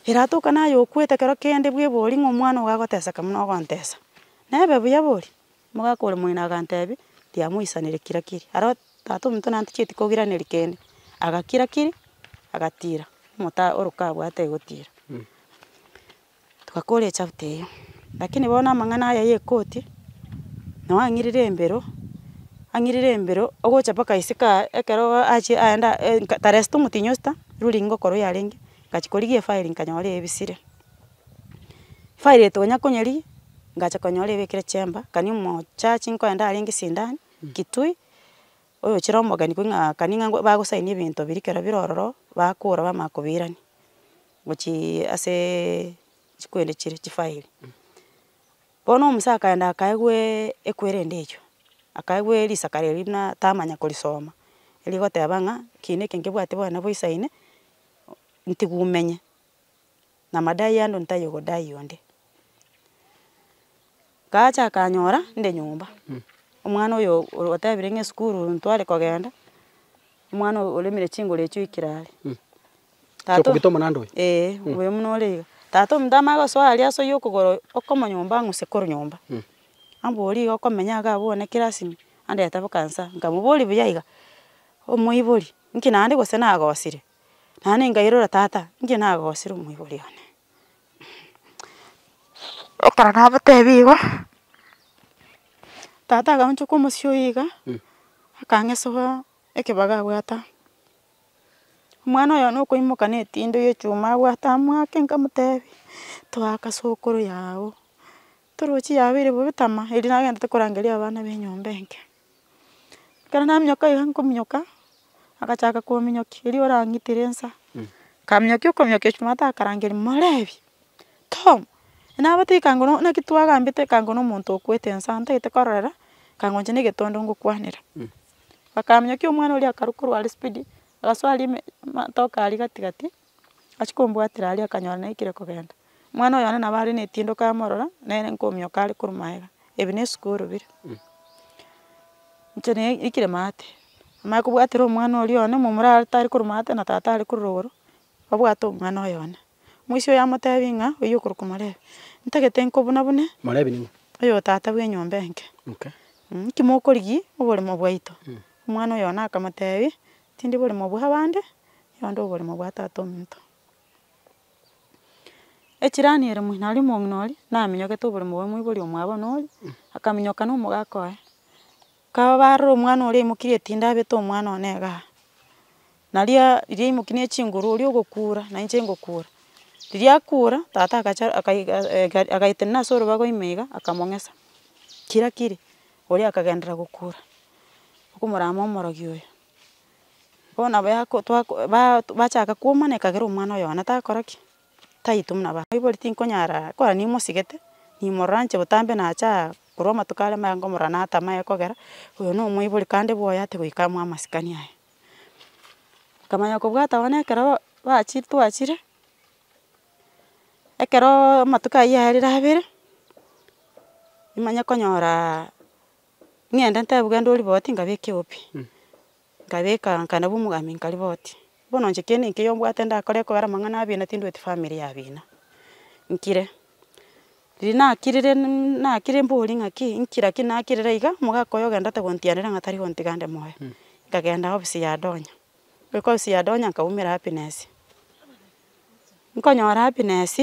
eratoka naye okwete kero kende bwebori ng'a omwana ogo agoteseka buna ogontesa, nebe buya bori? Omogaka ore moino agantebia, riamoisanire kira kiri, aro tata ominto nanticheti koiraneria kende, agakira kiri, agatira, omota oroka abwate egotira. Togakora echapter eywo, lakini bono amang'ana aya ya ekoti. Nabo ang'irire embero, ang'irire embero, ogocha mpaka isiko aa ekero achie aenda nka tarehe sita omotienyi osita, ruling ngokorwa yarenge, ngachia korigia efaili nkanyora ebisire. Efaili eye tonya konyerigia, ngacha konyora ebekire chamber, kani omochachi nkoenda arenge sindani, kitui, oyochire omogeni kong'a kani ng'a bagosaini ebinto biria ekero bire ororo, bakora bamanya kobiirania, gochiiii aseeee chikwende chiria chifaili. Bono omusa akaenda akaegwaaaa ekwerende eywo, akaegwa risakara erio buna tamanya korisoma, rigoteba ng'a kina eke nkebwati boene boisaine, ntiga omenye, na madai ande onde taiyo ogodai onde. Gacha akanyora, inde nyomba, omwana oyo otebire ng'a esukuru ntware kogenda, omwana oremire chingoro echio oikire are. Tata Chokogita omonanda oyo? Eh, oyo buna ore iga. Tata ominto amanye gosoa aria asoyie okogoro okomo nyomba ang'use korwa nyomba, amborie iga okomenya iga abwo one kirasimi, andete boka nsa, nkamoboria buya iga, omoibori, nki naende gose nagosire, naende nkairora tata, nki nagosire omoibori one. Ekero namotebia igo, tata agaonchoka omosio oye iga, akang'esoa ekebago abwate aa. Omwana oyo nokoimoka na etindo ya echuma abwate amoake nkamotebia, toaka sokoro yago, torochi yabeire bobe tama, erio nagenderete korangeria abana ba enyomba enke. Ekero naminyoka iga nkominyoka, agachaka kominyokia erio orang'itire nsa, nkaminyokia okominyokia echuma takarangeria morebi, tom, nabatebia kango no naki twagambete kango na omonto okwete nsa ntagete kororera, kango inche na egetondo ngokwanera. Bakaminyokia omwana oria akarwa korwa aria speed, agasoa aria ime amatoke aria gati gati, achia kombwatera aria akanyora naikire kogenda. Omwana oyo one nabo are na etindo kamorora, nere nkominyoka are korwa maega, ebi na esukuru bire. Inche naikire maate, namanya kobwatera omwana oria one, omomura are tari korwa maate na tata are korwa rogoro, babwate omwana oyo one. Moisia oyo amotebi ng'a oywo okorokwa Morebi, ntagete nkobuna bune, Morebi ning'o? Oyo tata bwa enyomba enke. Okay. Nki mokorigia oboremo bwaito? Omwana oyo one akamotebia, tindi boremo bwa abande, onde oboremo bwa tata ominto. Echirani ere moino aria omong'ina oria, naminyogete oboremo bwa moibori omwabo noria, akaminyoka na omogaka oye. Kaba barora omwana oria aimokirie etinda abete omwana one igaa, naria riria aimokia na echinguru oria ogokura na inche ngokura, riria akura tata agacha akaiga agaetenena ase orobago ime iga akamong'esa, kira kiri, oria akagenderera gokura, okomorama omorogi oyo. Bono nabo yako twako ba bachaka kwomana ekagera omwana oyo one takora ki? Taitwa buna abaibori tinkonyara kora nimosigete, nimorora inche botambe nacha aa korwa amatuko aria amaya nkomorora natama ekogera, oyo na omoibori kande bwoye ate goika amoe amasikani aye. Nkamanya kobwata bono ekero bachire twachire, ekeroooo amatuko aywo aerire abere, nimanye konyoraa ng'ende ntebiwe genda oriboti nkabeka eopi. Nkabeka nkana bwa omogambi nkariboti, bono inche kende nkeiyo mbwate ndakore ekogera amang'ana abina tindweti famiri ya abina, nkire. Riria nakirire nakire mbori ng'aki, nki lakini nakirire iga, omogaka oyo ogenderete gontianera ng'a tari gontiga nde moyo. Nkagenda ofisi ya Donya, goika ofisi ya Donya nkaumera Happiness, nkonyora Happiness,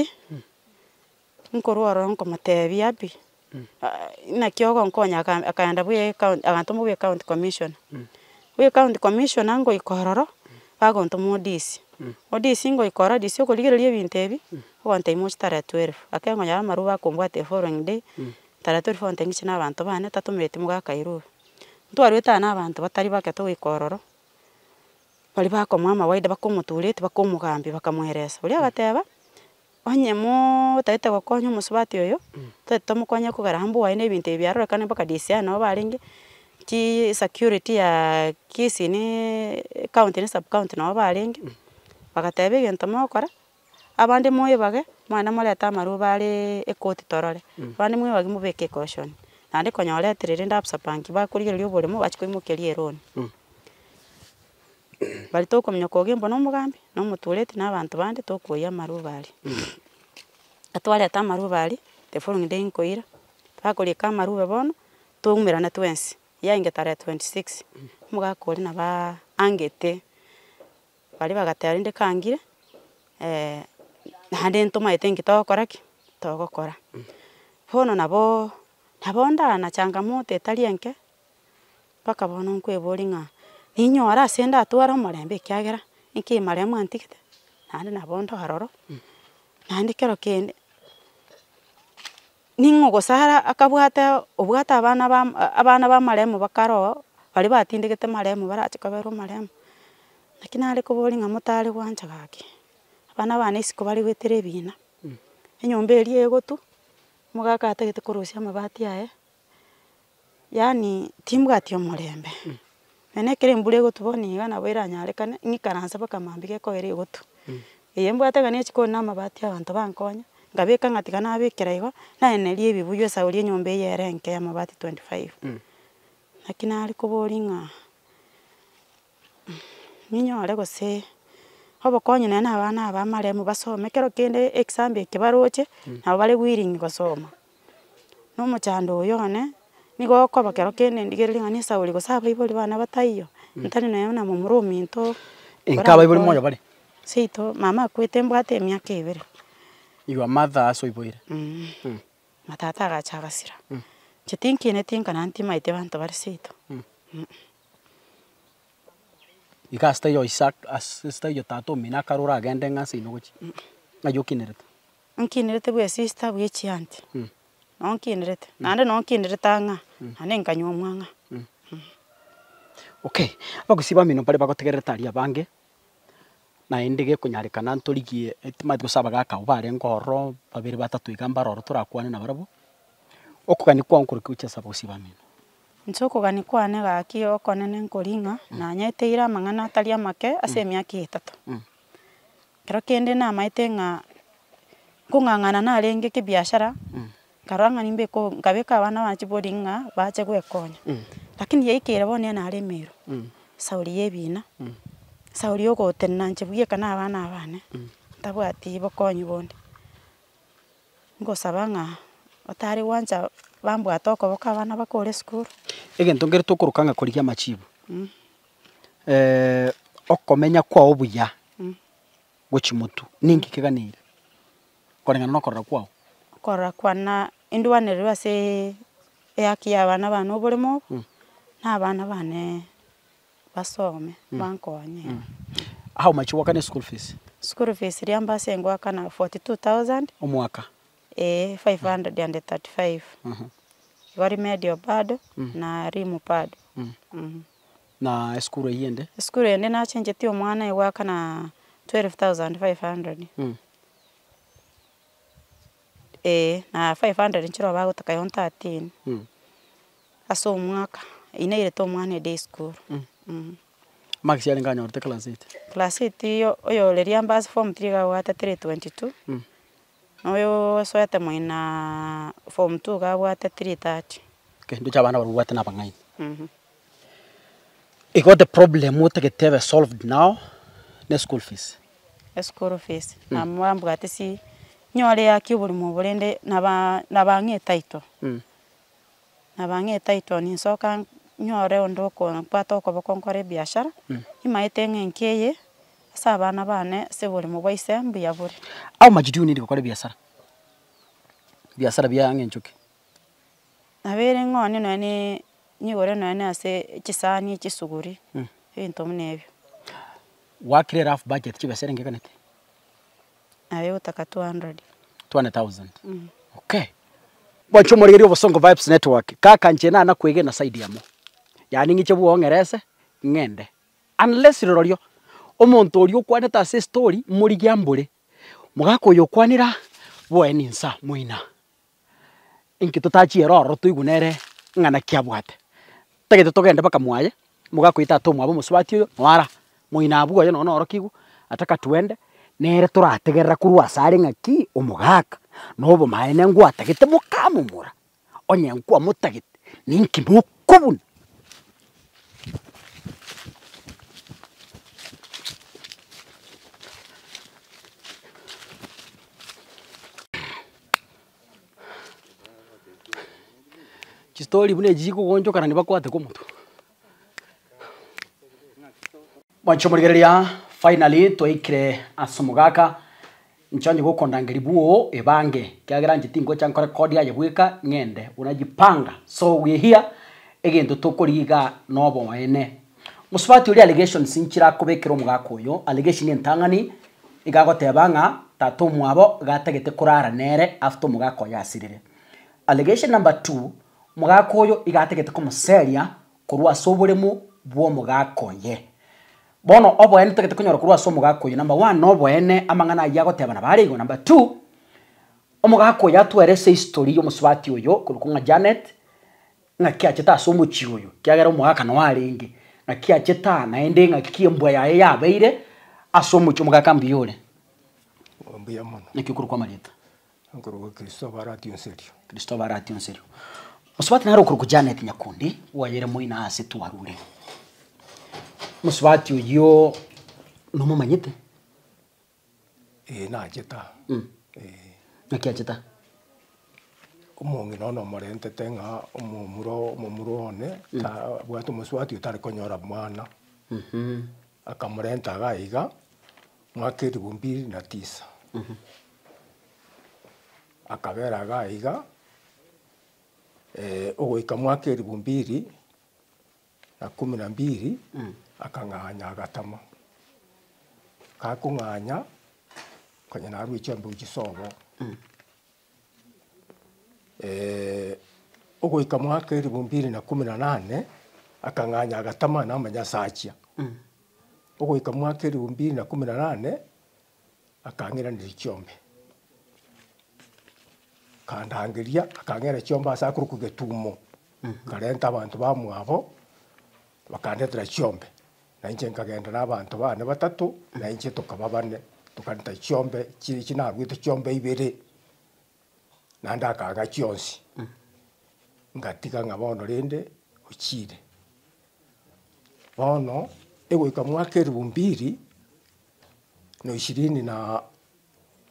nkorwa ororo nkomotebia Happy, naki ogonkonya aka akaenda bwa ecounty agantoma bwa ecounty commissioner, bwa ecounty commissioner ngoika ororo, bagontoma ODC, ODC ngoika ororo DC okorigereria ebinto ebi, ogontebia moche tarehe twelve, ake nkonyora amarube akombwatia the following day, tarehe twelve ogontebia ng'iche na abanto bane tatomereti mogaka Irube. Ntwarwete aa na abanto batari bake togoika ororo, baria bakomoa amawaida bakomotureti bakomogambia bakamoeresa, oria agateba. Onye moootaete gokonya omosubati oyo, totaete tomokonye kogera mbwaye na ebinto ebi biarorekana mpaka DCI nabo barenge, chiiii security ya kisii niiii ecounty ne sub-county nabo barenge, bagateba egento mogokora, abande moebage, mogende morete amarube areee ekoti torore, abande moebage mobeke ecaution. Naende konya oretire rende absa bank bakorigereria oboremo bachia koimokeria eloan. Baria tokominyoka ogembo na omogambi, na omotureti na abanto bande tokoiywa amarube aria. Twareta amarube aria, the following day nkoira, bakorika amarube bono, twaumerana twensi, yainge tarehe twenty six, omogaka oria nabo angete, baria bagateba rende kangire, naende ntomaete nki togokora ki? Togokora. Bono nabo. Nabo ndana changamoto etari enke, mpaka bono nkoeboria ng'a ninyore ase ndatware omorembe ekiagera, inki maremwa antigete, naende nabo nde ororo, naende kero kende, ning'o gose ara akabwate obwate abana ba abana ba amaremo bakare oo, baria batindegete maremo barache kobera omaremo. Naki nare koboria ng'a motare gwancha gaki, abana bane isiko bare goetera ebina, enyomba eria egotwa, omogaka atagete korusia amabati aye, yaani timbwati omorembe, nonye ekero embura egotwa bono iga nabo eranyarekane, ng'ikaranse mpaka mambia gekogera egotwa. Eye mbwate iga na echikoni na amabati abanto bankonya, nkabeka ng'a tiga nabekera igo, naeneria ebibuyu esauri enyomba eye ere enke ya amabati 25. Naki nare koboria ng'a ninyore gose obokonyi nonye na abana aba amaremo basome, kero kende example eke baroche, nabo bare willing gosoma. Na omochando oyo one, nigo okoba kero kende ndigereria ng'a nesauri gose abaibori bane bataiyo, ntari nonye na momura ominto Inka abaibori moyo bare? Seito mama akwete mbwate emiaka ebere. Your mother ase oiboire? Na tata agacha agasira. Inche tinkineti nka naende timaeti abanto bare seito. Iga ase taiyo Isaac ase taiyo tata omino akarora agende ng'a ase inwe gochia, ng'ai okinerete? Nkinerete bwa esista bwa echianti, noo nkinerete, naende noo nkinerete ang'a, naende nkanywa ang'a. Okay, abagusii bamino mbare bagotegererete aria abange, naende gekonyarekana ntorigie timanyeti gose abagaka abwo barenge ororo babere batato iga mbare ororo torakwane nabarabwo, okogania kwao nkorokio gochia ase abagusii bamino. Inche okogania kwane gaki okonene nkori ng'a, nanyeteire amang'ana atari amake ase emiaka eye etato. Ekero kende namaete ng'a nkong'ang'ana narenge kibiashara, nkarora ng'a nimbeke o nkabeka abana bane chibori ng'a bache gwekonya. Lakini yaikeire bono nere naremeirwe, esauri ya ebina, esauri ya ogotenena inche bweka na abana aba bane, ntabwati bokonyi bonde. Ngosaba ng'a otare gwancha bambwate okoboko abana bakore esukuru. Egento nkere tokoroka ng'a korigia amachibu, okomenya kwao buya gochia motwe, ninki keganeire koreng'ana na okorora kwao? Okorora kwane na indwanererwe aseeee ehaki ya abana bane oboremo obo, na abana bane basome bankonye. How much ogwakana eschool fees? School fees riria mbase ngoakana 42,000. Omwaka? Eeh, 535. Igo remedial bado na rimu bado. Na esukuru eyio ende? Esukuru ende nachenchetie omwana egoakana 12,500. Eeh, na 500 nchire bagotaka igo 13. Ase omwaka, eyio nairete omwana eday school. Marks yarenge anyorete class eight? Class eight oyo riria mbase form three iga abwate 322. Na oyo osoete moinaa form two iga abwate 330. Okay, ndoche abana baria obwate na abang'aini. Igo the problem otagete ebe solved now ne school fees. Eschool fees, na mbwate si nyore ehaki oborimo obo rende naba nabang'e etitle. Nabang'e etitle ninsoka nyore onde okombwata okoboko nkore ebiashara, nimaete ng'a enki eye, ase abana bane ase oboremo bwa ise mbuya bore. How much do you need gokora ebiasara? Ebiasara bia ng'encho ki? Nabeire ng'onie nonya na nyigore nonya na ase chisani, chisuguri, ebinto buna ebio. Gwakire rough budget chibesa erenge eganete? Naye ogotaka 200. 200,000 okay. Mwanche omorigereria Obosongo Vibes Network, kaka inche nana kwegena side amo, yaani ng'iche bwong'ere ase ng'ende, unless rirorio omonto oria okwanete ase estory morigie ambore, mogaka oyo okwanire aa, boe ninsa moina. Inki totachiere ororo toigwe nere ng'a naki abwate. Tagete togende mpaka mwaye, mogakoyia tata omwabo omosubati oyo, noara, moino abwo oye nonya naorokigwe, ataka twende, nere torategerera korwa ase are ng'aki omogaka, na obomaene ngwatagete mokamomura, onye nkwamotagete, ninki mokobuna. Chistori buna echi chikogoonchokana nibakwate komotwe. Mwanche omorigereria, finally twaikire ase omogaka. Inche onye gokondangeria bwoo ebange, ekiagera inche tingocha nkore kodi aye bweka ng'ende, unajipanga. So we here, egento tokorigia igaa noboene. Mosubati oria allegations nchirakobekera omogaka oyo, allegation entang'ani, iga agoteba ng'a tata omwabo iga atagete korara nere after omogaka oye asirire. Allegation number two, omogaka oyo iga atagete komoseria korwa ase oboremo bwa omogaka oye. Bono oboene totagete konyora korwa ase omogaka oyo, number one noboene amang'ana ayio agoteba nabo are igo, number two, omogaka oyo atwere ase ehistory ya omosubati oyo korokwa ng'a Janet, ng'aki achete ase omochie oyo, ekiagera omogaka noo arenge, ng'aki achete aa naende ng'aki embwa yaye yabeire ase omochie omogaka mbuya ore? Mbuya mono. Naki okorokwa amarieta? Nkorokwa Christopher Arati Onserio. Christopher Arati Onserio. Mosubati nare okorokwa Janet Nyakundi, oayere moino ase twarure. Mosubati oyio nomomanyete? Ee nachete aa. Ee. Naki achete aa? Omong'ina one omorentete ng'a omomura omomura one ta abwate omosubati otare konyora mwana. Akamorenta iga iga, mwaka elifu mbili na tisa. Akabera iga iga, ogoika mwaka elifu mbili na kumi na mbili, akang'anya agatama. Gakong'anya, konya narwa chiombe gochia sobo. Ogoika mwaka elifu mbili na kumi na nane, akang'anya agatama namanya ase achia. Ogoika mwaka elifu mbili na kumi na nane, akang'iraneria chiombe, akandangeria, akang'era chiombe ase akorokwa getumo, nkarenta abanto bamwabo, bakandetera chiombe, na inche nkagenda na abanto bane batato, na inche tokaba bane, tokarenta chiombe chiria chi naruete chiombe ibere, naende akang'a chionsi, ngatiga ng'a bono rende ochire. Bono, egoika mwaka elifu mbili. Na ishirini na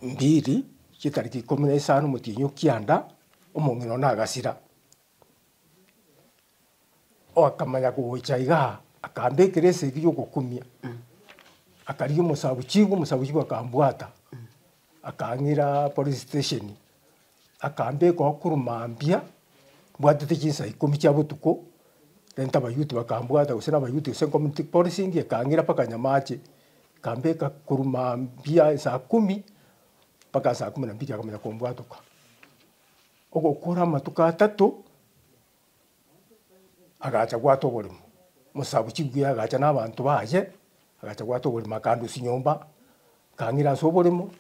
mbili, chitariki ikomi na isano omotienyi o kianda, omong'ina one agasira. Akamanya gocha igaa, akambekera esegi ya ogokumia, akarigia omosabu chibu, omosabu chibu akambwata, akang'ira police station, akambeka oo korwa mambia, mbwatete chinsa ikomi chia botuko, renta abayouth bakambwata gose na abayouth gose community policing ekang'ira mpaka nyamache, ekambeka korwa mambia saa kumi, mpaka saa kumi na mbili akamanya kombwatoka. Ogokora amatuko atato, agacha gwata oboremo, omosabu chiguya agacha na abanto baye, agacha gwata oboremo akandusia nyomba, akang'ira ase oboremo,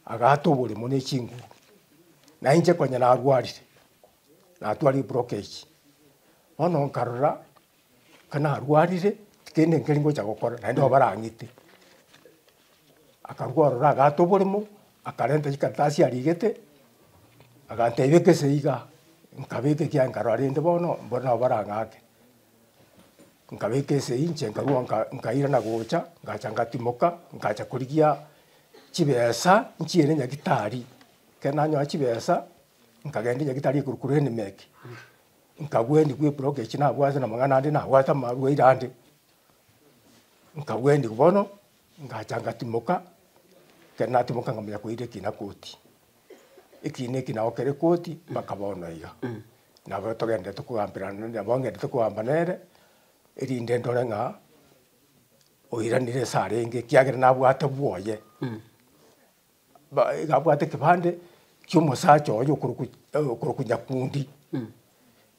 agaata oboremo na echinguru. Na inche konya narwarire, natwarire blockage, bono nkarora, ekero narwarire, kende nkeri ngocha gokora naende nabo barang'ite. Akarwa ororo agaata oboremo, akarenta chikaratasi arigete, agantebia beka esegi igaa, nkabeka ekiagera nkarora rende bono, mboro nabo barang'ake. Nkabeka esegi inche nkarwa nka nkairana gocha, ngacha ngatimoka, ngacha korigia chibesa nchiere nyagetari. Ekero nanyora chibesa, nkagenda nyagetari ekorokwa Renmec, nkagweniwa eblockage nabwate na amang'ana ande nabwate amarwaire ande, nkagweniwa bono, ngacha ngatimoka, ekero natimoka nkamanya koira ekina koti. Ekina eki nabo kere koti mpaka bono iga. Nabo togenderete kogamberana nabo ngenderete kogamba nere, erinde ndore ng'a oiranire ase arenge ekiagera nabwate bwoye. Ba iga abwate ekebande kia omosacha oye okorokwa okorokwa nyakundi.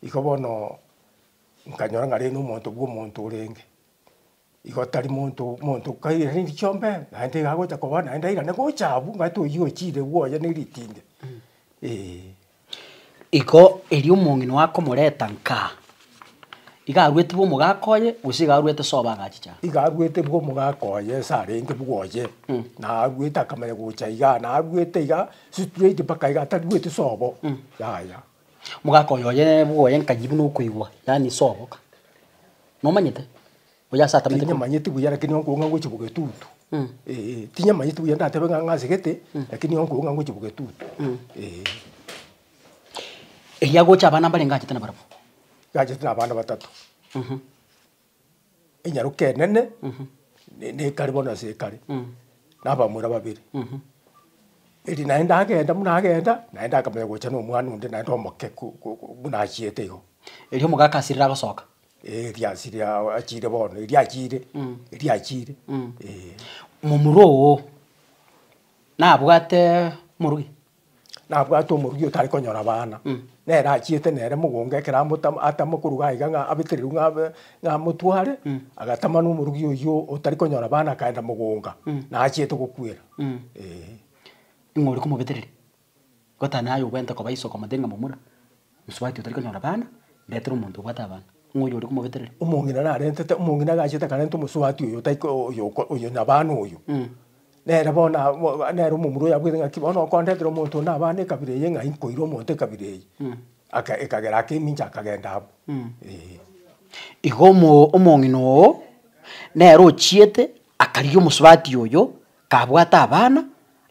Igo bono nkanyora ng'a rende omonto bwa omonto orenge. Igo tari monto monto kairaneiri chiombe, naende iga agocha koba naende airane gocha abwo ng'ati oyio ochire bwoye na eritinge, eh. Igo erio omong'ina oye akomoreta nkaa, iga aruete bwa omogaka oye, gose iga aruete sobo agachicha aa? Iga aruete bwa omogaka oye ase arenge bwoye, na aruete akamanya gocha igaa, na aruete iga straight mpaka iga atarueti sobo, yaya. Omogaka oyo oye bwoye nkayi buna okoigwa, yaani sobo ka. Nomanyete? Oyo ase atamete korwa. Tinyamanyeti buya lakini onkong'a ngochia bogetutu, eh, tinyamanyeti buya ndatebe ng'a ng'asegete, lakini onkong'a ngochia bogetutu, eh. Erio agocha abana mbarenge achete nabarabwo. Gachete na abana batato, enyaroka enene, ne- nekare bono ase ekare, na abamura babere. Eri naende agenda buna agenda, naende akamanya gocha na omwana onde naende omoke ko- ko- ko buna achiete igo. Erio omogaka asirire agosoka. Eh, eria asire aa achire bono, eria achire, eria achire, eh. Momura oo, nabwate omorugi? Nabwate omorugi otare konyora abana, nere achiete nere mogongo ekero amotama atama koruga iga ng'a abetererwe ng'a abe ng'a amotware, agatama na omorugi oywo otari konyora abana akaenda mogonga, nachiete gokwera, eh. Ng'o ore komobetereria? Gotana aye obwenerete koba iso okomotebia ng'a momura, mosubati otari konyora abana, ndetere omonto obwate abana. Ng'o oyio ore komobetereria? Omong'ina narentete, omong'ina agachete akarenta omosubati oyo otaiko oyo oko oyo nabana oyo. Nere bono abwo nere omomura oyo abwate ng'aki bono okondetera omonto one abana ekabira eye ng'ai nkoira omonto ekabira eye. Aka ekagera akemincha akagenda abwo, eh. Igo omo omong'ina oo, nere ochiete akarigia omosubati oyo, kabwate abana,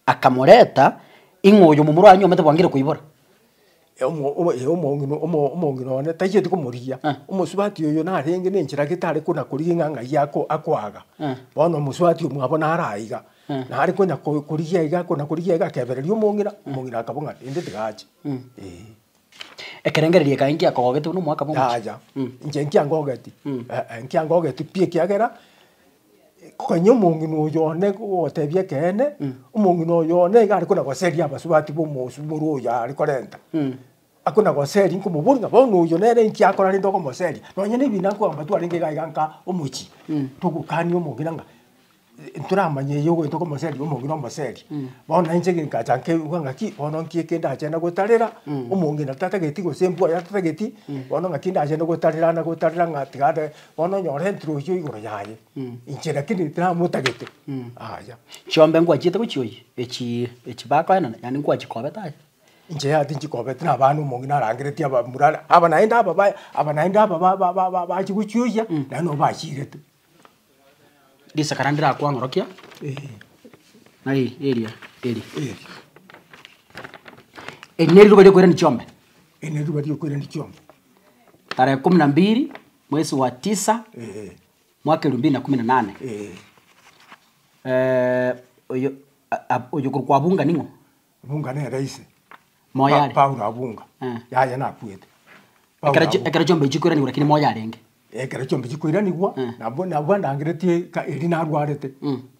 akamoreta, ing'o oyo momura oye anyuomete bwangire koibora. Omo omo eh omong'ina omo omong'ina one taicheti komorigia, omosubati oyo narenge na enchera gete are kona korigia ng'a ng'ai ako akoaga. Bono omosubati omwabo naro aiga, nare konya ko korigia iga kona korigia iga akebereria omong'ina, omong'ina akabua ng'a rende tiga ache, eh. Ekerengererio eke aye nkiakogogete buna omwaka bwa omochie? Yaya, inche nkiangogeti, eh nkiangogeti pi ekiagera, konya omong'ina oyo one gogotebia ekeene, omong'ina oyo one iga are kona goseria abasubati ba omosu more oyo are korenta. Akona goseria nkomoboria ng'a bono oyo nere inki akora rende okomoseria, nonye na ebina nkogamba twarenge iga iga nka omochie, togokania omong'ina ng'a ntoramanya eye ogoeta okomoseria omong'ina omoseria. Bono nainche nkacha nkaigwa ng'aki, bono nki eke ndache nagotarera, omong'ina tatageti gose embwa yaye tatageti, bono ng'aki ndache nagotarera nagotarera ng'a tiga ande, bono onyore entiro oywo igoro yaye, inche lakini tinamotagete, yaya. Chiombe ngwachiete gochia oyio, echi echi bakoenana, yaani ngwachikobete aye? Inche yaya tinchikobeti na abana omong'ina arangeretie abamura aba naende aba ba aba naende aba ba ba ba bachia gochioyia, naende nabo bachirete. Risakara ndirakwang'orokia, nari eria eri. Eri neriruba riokoirania chiombe. Eri neriruba riokoirania chiombe. Tarehe kumi na mbili mwezi wa tisa mwaka elfu mbili na kumi na nane. Oyo oyo korwa Abunga ning'o? Abunga nere ise. Moyo are. Paulo Abunga, yaya nakwete. Paulo Ekero chi- Abunga. ekero chiombe chikoiranigwa lakini moyo arenge. Ekero chiombe chikoiranigwa, nabwo nabwo andangeretie ka erio narwarete,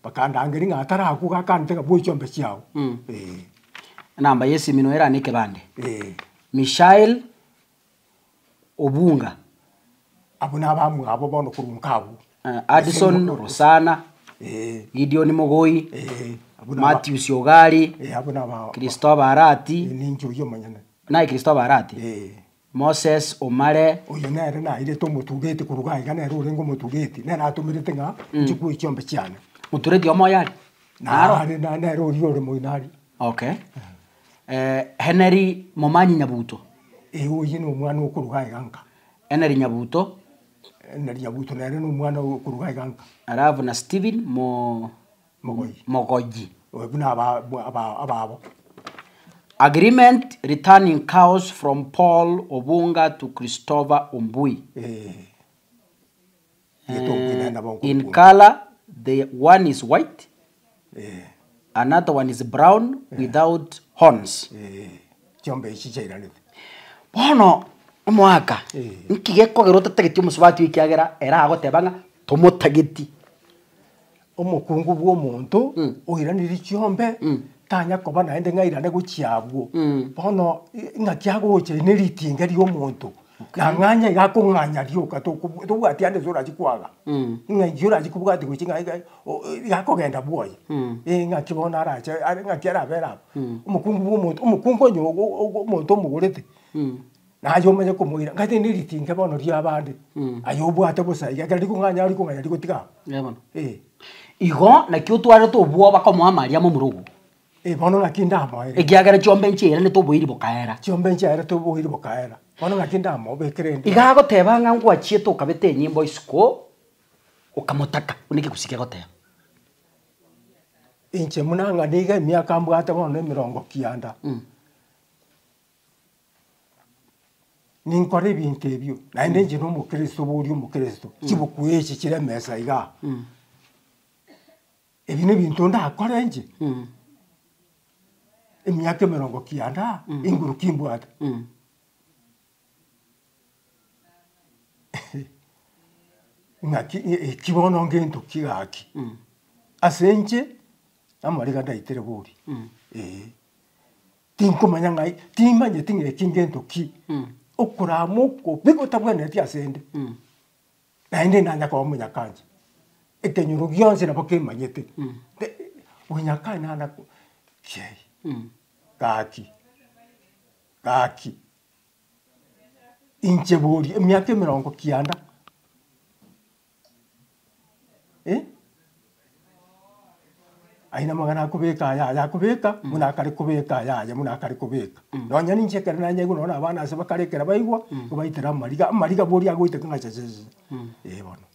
bakandangeria ng'a atarakwa gakanete ng'a bua chiombe chiago, eh. Enamba ya esimi noyo erane ekebande. Eh. Mishael Obunga. Abwo nabamwabo bono korwa nka abwo. Addison Rosana, Gideon Mogoi, Matthews Ogari, Christopher Arati, Ninche oyio omonyene. Naye Christopher Arati, Moses Omare. Oyo nere nairete omotugeti korwa iga iga nere orenge omotugeti, nere atomerete ng'a inche kwe chiombe chiane. Motureti omoyo are? Naro are nere oria ore moino aria. Okay. Henry Momanyi Nyabuto. Ee oyio na omwana okoruga iga nka. Henry Nyabuto. Henry Nyabuto nere na omwana okoruga iga nka. Alafu na Stephen Mo Mogoyi. Mogoyi. Oyo buna aba aba ababo. Agreement returning cows from Paul Obunga to Christopher Ombui. Eh. Rieta Ombui naende nabo In nkorokwa Ombui. colour the one is white, Eh. another one is brown without horns. Eh. Chiombe echi chiairanete. Bono omoaka, Eh. nki gekogera otatageti omosubati oyo ekiagera ere agoteba ng'a tomotageti. Omokungu bw'omonto oiranirie chiombe, tanya koba naende ng'a airane gochia abwo. Bono ng'aki agocha eri ne ritinga ri'omonto, na ng'anya iga akong'anya rioka tokobua tobwati ande ase orachie kwaga, ng'a eyio orachie kobwatia gochia ng'a iga iga akogenda bwoye, eh ng'aki bono arache are ng'aki arabere abwo. Omokungu bw'omonto omokungu onye ogo omonto omogorete. Naye omanye komoira, ng'ati neritinge bono ri'abande, aye obwate bosa iga, ekero rikong'anya rikong'anya rigotiga abwo. Eeh bono. Eh. Igo naki otwarete obwoba komoa amaria momura ogo. Eh bono naki ndamoere. Ekiagera chiombe nchiairanete oboiri bokaera. Chiombe nchiaerete oboiri bokaera, bono naki ndamobekere ende. Iga agoteba ng'a ngwachiete okabeta enyimbo isiko, okamotaka, buna ekegusii kegoteba. Inche buna ng'a niga emiaka mbwate bono emerongo kianda. Ninkore ebinto ebio, naende inche na omokristo boria omokristo, chibuku echi chire emesa igaa, ebi na ebinto ndakore inche? Emiaka emerongo kianda, inguru ki mbwate? Ng'aki eki bono ngento ki gaki? Ase inche, amariga ndaitere bori, eh. Tinkomanya ng'ai, timanyeti ng'a eki ngento ki, okorama okobe gotabwenereti ase 'nde. Naende nanya koba omonyakancha, ekenyoro gionsi nabo kemanyete, omonyakancha nana ko kiai, gaki, gaki, inche boria emiaka emerongo kianda, eh, ayio namang'ana akobeka aya aya akobeka, buna akare kobeka aya aya buna akare kobeka. Nonya ninche ekero nanyaigwa nonya na abana ase bakare ekero baigwa, nigo baitera amariga, amariga boria agoiteka ng'a checheche, eh bono.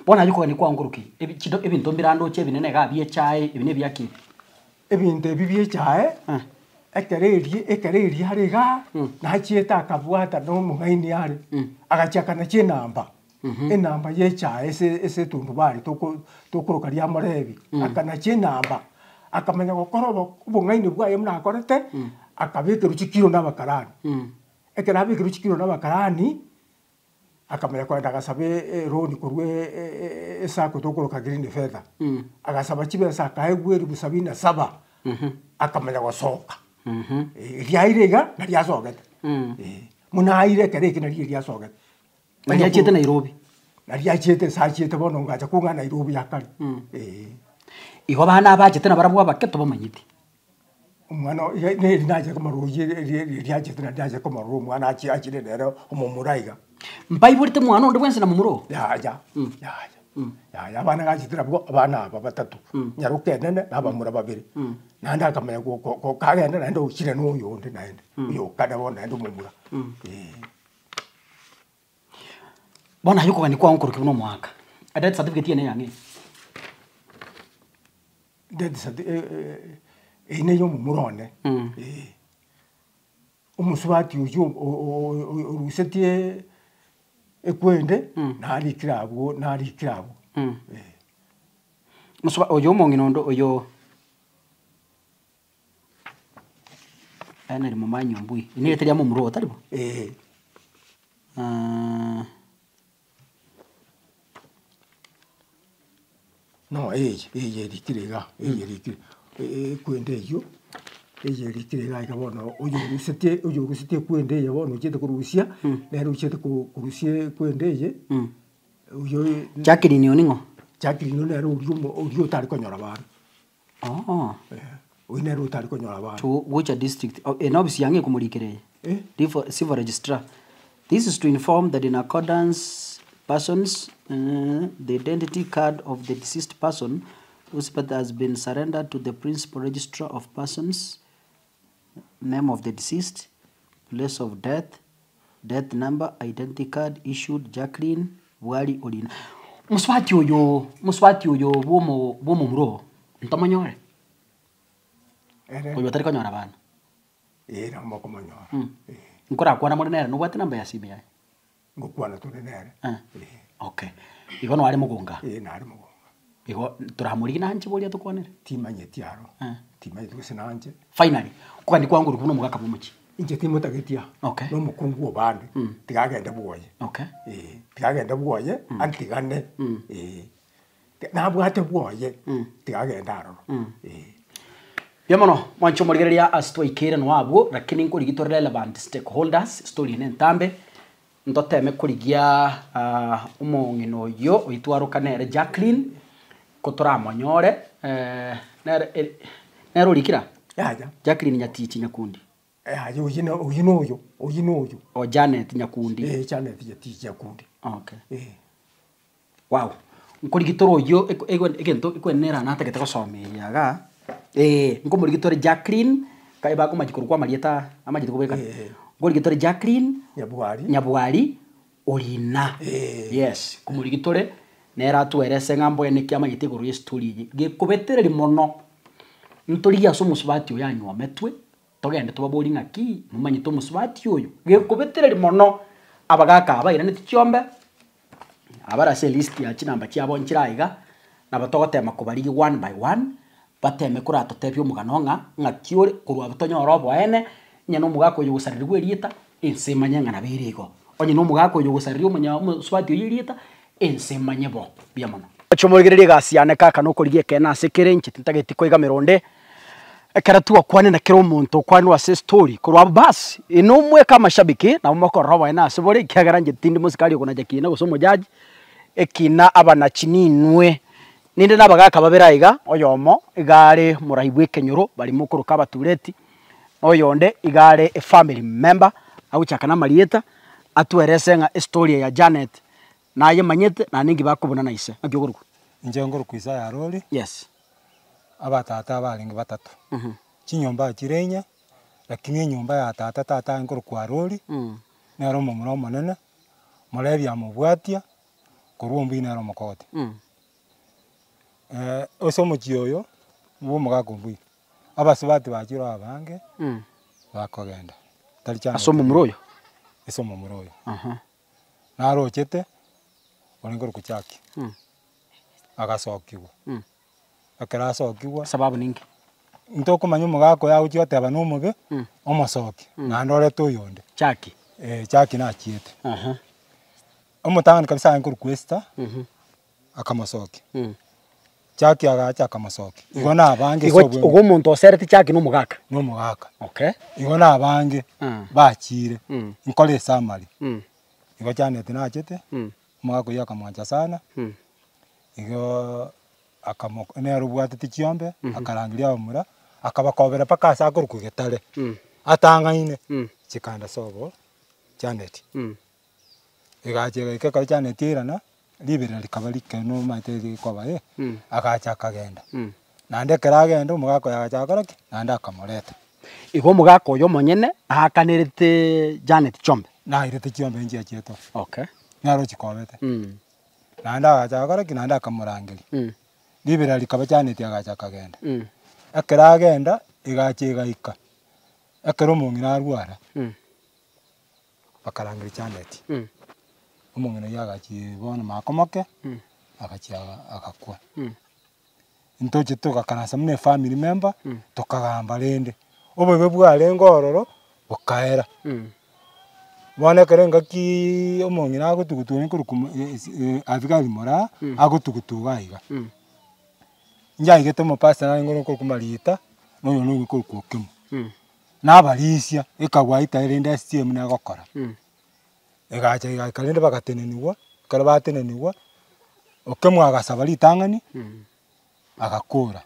Bono aye okogania kwao nkoroki? Ebi chido ebinto mbirandoche ebinene igaa bia echae ebi na ebiaki ebi. Ebinto ebi bia echae, ekero eria ekero eria are igaa, nachiete akabwata na omong'aini are, agachiaka nachio enamba. Enamba y'echae ase ase etundubari toko tokoroka riamorebi, akanacha enamba, akamanya gokora obo obong'aini bwaye buna akorete, akabekerwa chikiro na abakarani. Ekero abekerwe chikiro na abakarani, akamanya kogenda agasaba eroni korwa esacco tokoroka green feather, agasaba chibesa akaegwa elifu sabini na saba, akamanya gosoka. Riaire iga, nario asogete, eh, buna aire ekero ekio nario erio asogete. Nari achiete Nairobi. Nari achiete ase achiete bono ngacha kong'aa Nairobi ya kare, eh. Igo abana abachete nabarabwo abake tobamanyeti. Omwana o iga neri nache komorora oyio eri eri riachete nari nache komorora omwana achi achire nere omomura iga. Mbaiborete mwana onde bwensi na momura oo? Yaya, yaya, yaya abana gachete nabwo abana aba batato, nyaroka enene na abamura babere. Naende akamanya go go go kagenda naende ochire na oyonde naende, oyo okane bono naende omomura, eh. Bono aye okogania kwao nkorokia buna omoaka. Death certificate eye neyang'o eye? Death certi eyio neye omomura one, eh. Omosubati oyio orusetie ekwende, narikire abwo narikire abwo, eh. Mosuba oyo omong'ina onde oyo. Henry Momanyi Ombui, eri nerieta ria momura oo, tari bo? Eeh. No eye, eye erikire igaa, eye erikire, ekwende eywo, eye erikire iga iga bono oyo orusetie oyo orusetie ekwende eye bono ochiete korusia, nere ochiete ko korusia ekwende eye, oyo Jacqueline oyo ning'o? Jacqueline oyo nere oria omo oria otari konyora abana. Oo. Oyio nere otari konyora abana. To gocha district, oh ene ofisi yang'e ekomorikera eye? Eh. Rivo civil registrar. This is to inform that in accordance persons the identity card of the deceased person whose birth has been surrendered to the principal registrar of persons, name of the deceased, place of death, Death number, identity card issued Jacqueline Bwari Orina. Mosubati oyo, mosubati oyo bwomo bwomomura oo, ntomonyore? Ere. Oyo otari konyora abana. Ee nabo mokomonyora. Ee. Nkorakwana more nere, nobwate namba ya simu yaye? Ngokwana tore nere. Eh. Ee. Okay. Igo noare mogonga? Ee nare mogonga. Igo toramorigie nanche boria tokwanere? Timanyeti aro. Eh. Timanyeti gose nanche. Finally, okogania kwango korwa buna omogaka bwomochie. Inche timotageti aa, Okay. na omokungu o bande, tiga agende bwoye. Okay. Eh, tiga agende bwoye, antigane, eh, nabwate bwoye, tiga agende aroro, eh. Mbuya mono mwanche omorigereria ase twaikeire noo abwo, lakini nkorigia tore relevant stakeholders, story eye nentambe, ntoteme korigia omong'ina oyio oitwaroka nere Jacqueline, ko toramonyore nere nere orikire aa? Yaya. Jacqueline Nyatichi Nyakundi. Yaya oyio na oyio na oyo, oyio na oyo. O Janet Nyakundi. Eh Janet Nyatichi Nyakundi. Okay. Eh. Wow, nkorigia tore oyio eko ego egento ekwenera natagete gosoma eye igaa, eh, nkomorigia tore Jacqueline, kaye bakomachia korokwa amarieta amachete kobekana. Eh. Nkorigia tore Jacqueline, Nyabwari. Nyabwari, Orina. Eh. Yes, nkomorigia tore, nere atoerese ng'a mboene ki amanyete igoro ya estory eye. Gekobetereria mono, ntorigie ase omosubati oyo anywometwe, togende tobaborie ng'aki, momanyete omosubati oyo? Gekobetereria mono, abagaka aba bairaneti chiombe, Abare ase elist ya chinamba chiabo nchire aiga, nabo togotema kobarigia one by one, Bateme koratotebia omogano ng'a ng'aki ore korwa abwo tonyore oboene, onye na omogaka oyo ogosarerigwa erieta, ense emanye ng'a nabo ere igo. Onye na omogaka oyo ogosareria omonya omosubati oyio erieta, ense emanye bo. Mbuya mono. Inche omorigereria egasi yane kaka nokorigia ekeene ase kere inche tintageti koigamera onde, ekero twakwanire na kera omonto okwanirwe ase estori korwa abwo bas, inwe mweka amashabiki nabo mokorora oboene ase bore ekiagera inche tindi mosikari okonacha kina gose omojaji, ekina abanachi ninwe. Ninde nabagaaka babere aiga, oyomo iga are morai bw'ekenyoro baria mokoroka abatureti, na oyonde iga are efamily member, agochaka namarieta, atwerese ng'a estory ya Janet nayemanyete naende ninki bakobuna na ise. Naki okorokwa? Inche nkorokwa Isaya Arori. Yes. Abatata barenge batato, chinyomba chire inye, lakini enyomba ya tata, tata aye nkorokwa Arori, nere omomura omonene, Morebi amobwatia, korwa ombui nere omokogoti. Ase omochie oyo, bwa omogaka ombui, abasubati bachire abange, bakogenda, tari chana Ase omomura oyo? Ase omomura oyo. Narochete, orenge korokwa Jackie, agasokigwa, ekero asokigwa. Sababu ninki? Ntokomanya omogaka oyo agochia goteba na omobe, omosoki, naende orete oyonde. Jackie? Eh, Jackie nachiete. Omotang'ani kabisa arenge korokwa Esther, akamosokia. Jackie agacha akamosokia. Igo na abange Igo ase obweng'e. igo omonto osereti Jackie na omogaka? Na omogaka. Okay. Igo na abange bachire, nkore esummary. Igo Janet nachete, omogaka oyio akamwancha sana, igoo akamo nere obwatete chiombe, akarangeria abamura, akabakobera mpaka ase akorokwa getare, atang'aine, chikaenda sobo Janet. Egacha egaika ekero Janet yairana, riberera rikaba rike nomanyete rikoba eh, agacha akagenda. Naende ekero agenda omogaka oyo agacha gokora ki? Naende akamoreta. Igo omogaka oyo omonyene aakanerete Janet chiombe. Nairete chiombe nchiachiete oo. Okay. Naro chikobete. Naende agacha gokora ki? Naende akamorangeria. Riberera rikaba Janet agacha akagenda. Ekero agenda, egacha egaika, ekero omong'ina arwara. Bakarangeria Janet, omong'ina oyio agachia bono makomoke, agachia agakwa. Ntoche togakaransa buna efamily member, tokagamba rende, obobe bwarenge ororo, bokaera. Bono ekero engakiiii omong'ina agotugutu onye korwa komo Abigail Moraa, agotugutu iga iga, nchaigete omopastor narenge ore korokwa Marita, na oyonde ore korokwa Okimo. Nabarisia, ekagwa ita erinde STM negokora. Egacha egaika rende bagatenenigwa, ekero batenenigwa, Okemwa agasaba ritang'ani, agakora.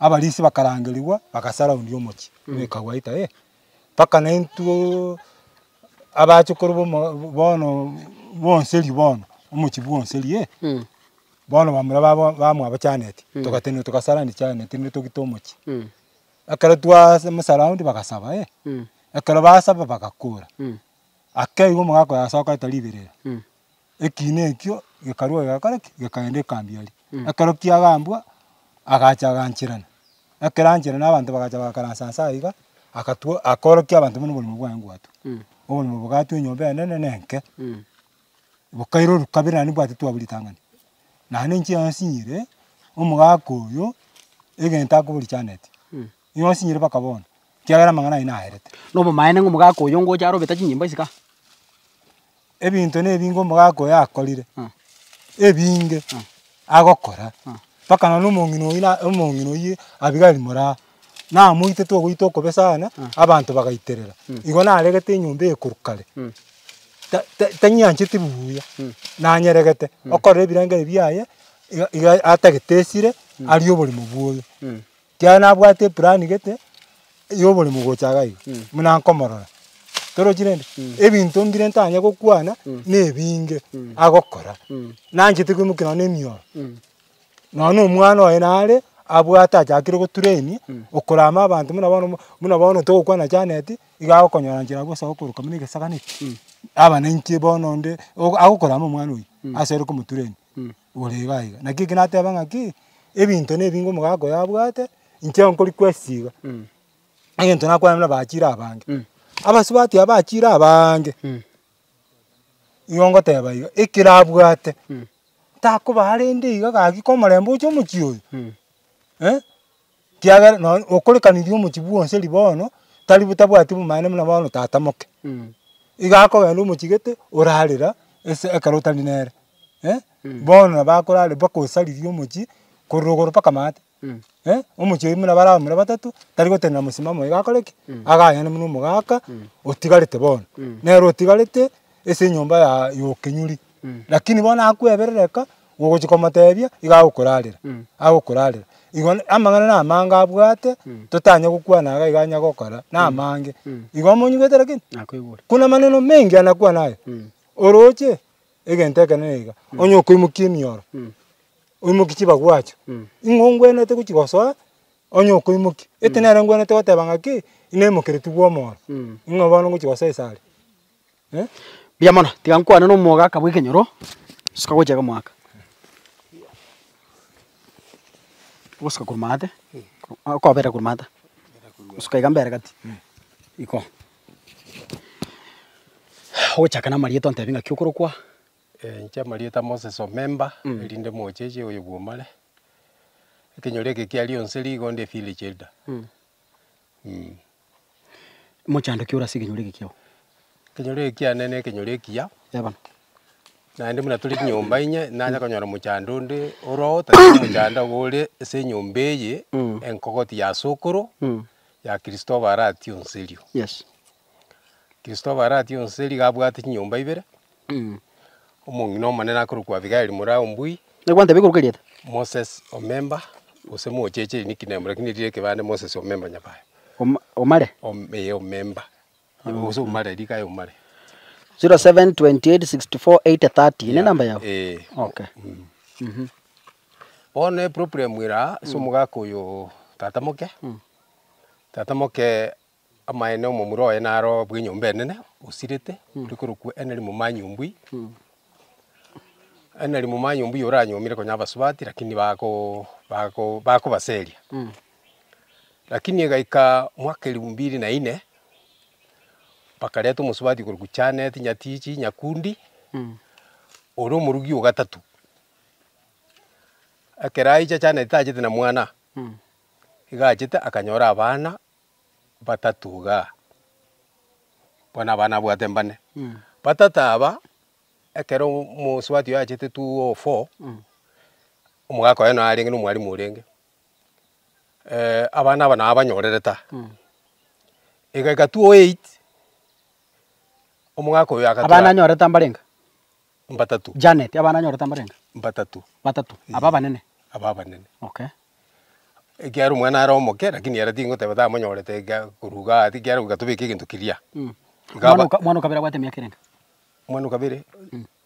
Abarisia bakarangerigwa, bagasaraundia omochie, ekagwa ita eh, mpaka naintwoo abachokoro bomo bono bonseri bono, omochie bwonseri eh, bono bamura babo bamwabo Janet, togatenena togasaraundi Janet rende togite omochie. Ekero twaase mosaraundi bagasaba eh, ekero basaba bagakora, ake igo omogaka oyo asokerete riberera, ekina ekio gekarwa gegakora ki? Gekaenda ekambi aria. Ekero kiagambwa, agacha agancherana, ekero ancherana abanto bagacha bagakaransa nse aiga, akatwa akorokia abanto buna oborimo bwaye ngwatwa. Oborimo bogatwa enyomba enene na enke, bokairorwa kabere naende mbwate twabwa ritang'ani. Naende inche nsinyire, omogaka oyo, egento akoboria Janet, nigo nsinyire mpaka bono, ekiagera amang'ana ayio naerete. Na obomaene ng'a omogaka oyo ngocha arobete chinyimbo isiko aa. Ebinto na ebinge omogaka oyo akorire, ebinge agokora, mpaka nonye na omong'ina oyio na omong'ina oyio Abigail Moraa, namoitete ogoita okobe sana, abanto bagaiterera. Igo naregete enyomba eye korwa kare, ta- ta- tanyiancheti buya, nanyeregete, okorora ebirengeri biaye, iga iga atagete esire, arie oboremo bwoye. Ekiagera nabwate eplan gete, ya oboremo gocha iga iga, buna nkomorora. Torochi rende, ebinto mbire ntanye gokwana, na ebinge agokora, nanchete koimokia nonye na emioro. Nonye na omwana oye nare, abwate achakire gotrain, okorama abanto buna bono buna bono togokwana Janet, iga agokonyora nchera abwo ase agokoroka buna egesagane eke, aba nainche bono onde, agokorama omwana oywo, ase ore komotrain, ore iga iga. Naki eki nateba ng'aki, ebinto na ebinge omogaka oyo abwate, inche nkori request iga, egento nakwana buna bachire abange, abasubati aba bachire abange. Igo ngoteba iga, ekero abwate, takobaa rende iga gaki ka omorembe oche omochie oyo, eh. Ekiagera nonye okorekanirie omochie bwonsi eri bono, tari tabwati bomaene buna bono tata moke. Iga akogenda omochie gete, orarera ase ekero otari nere eh, bono nabo akorarera mpaka osaririe omochie, korwa rogoro mpaka maate omochie oywo buna bare abamura batato, tari gotenena mosimamo iga akore ki? Agayane buna omogaka, otigarete bono. Nere otigarete, ase enyomba ya ya okenyuri, lakini bono akweberereka, gogochia komotebia, iga agokorarera, agokorarera. Igo amang'ana na amange abwate, totanya gokwana iga iga anya gokora, na amange. Igo omonyigwete lakini, Nakoigure. kuna maneno mengi anakwana aya, oroche, egento ekenene iga, onye okoimokia emioro, oimokie chibagwacho, ing'o ngwenerete gochia gosoa, onye okoimokia, eti nere ngwenerete goteba ng'aki, inemokereti bwa omoro, ing'o bono ngochia gosoa esare. Mbuya mono, tiga nkwane na omogaka bwa ekenyoro, suka gocha iga omogaka. Ogosuka korwa maate, okobera korwa maate, suka iga mbere gati, iko. Ogochaka na amarieta ontebie ng'aki okorokwa. Inche amarieta Moses Omemba, erinde mocheche oyo bwa Omare, ekenyoro eke kia Rionse Rigonde evillage elder. Mochando ki ore ase ekenyoro eke kiao? Ekenyoro eke kiane na ekenyoro ekiya, Ee bono. Naende buna tore chinyomba inye, nanya konyora mochando onde oro oo, tari omochando iga ore ase enyomba eye, enkogoti ya sokoro, ya Christopher Arati Onserio. Yes. Christopher Arati Onserio iga abwate chinyomba ibere, omong'ina omonene akorokwa Abigael Muraa Ombui. Nigwantebia korwa erieta? Moses Omemba, gose mocheche nickname lakini riria ekebande Moses Omemba Nyabayo. Oma Omare? Om eh Omemba, gose Omare rika aye Omare. 0728 64 80 30 ne enamba yao? Eh. Okay. Bono eproblem ere aa ase omogaka oyo tata moke, tata moke amaene omomura oye naro bwa enyomba enene, osirete, ore korokwa Henry Momanyi Ombui, Henry Momanyi Ombui oranyomire konya abasubati lakini bako bako bakobaseria. Lakini egaika mwaka elifu mbili na inne, bakareta omosubati okorokwa Janet Nyatichi Nyakundi, ore omorugi o gatato. Ekero aicha Janet tachete na mwana, iga achete akanyora abana batato igaa, bono abana abwate mbane. Batato aba, ekero omosubati oyo achete 204, omogaka oye noo arenge na omwalimu orenge, abana aba nabo abanyorerete aa. Egaika 208, omogaka oyo agatura. Abana anyorete mbarenga? Mbatato. Janet, abana anyorete mbarenga? Mbatato. Batato, aba abanene? Aba abanene. Okay. Ekiagera omwana are omoke, lakini ere tingoteba tamonyorete iga korwa igaa ekiagera goika tobeke egento keria. Iga Omwana oka omwana okabere abwate emiaka erenge? Omwana okabere,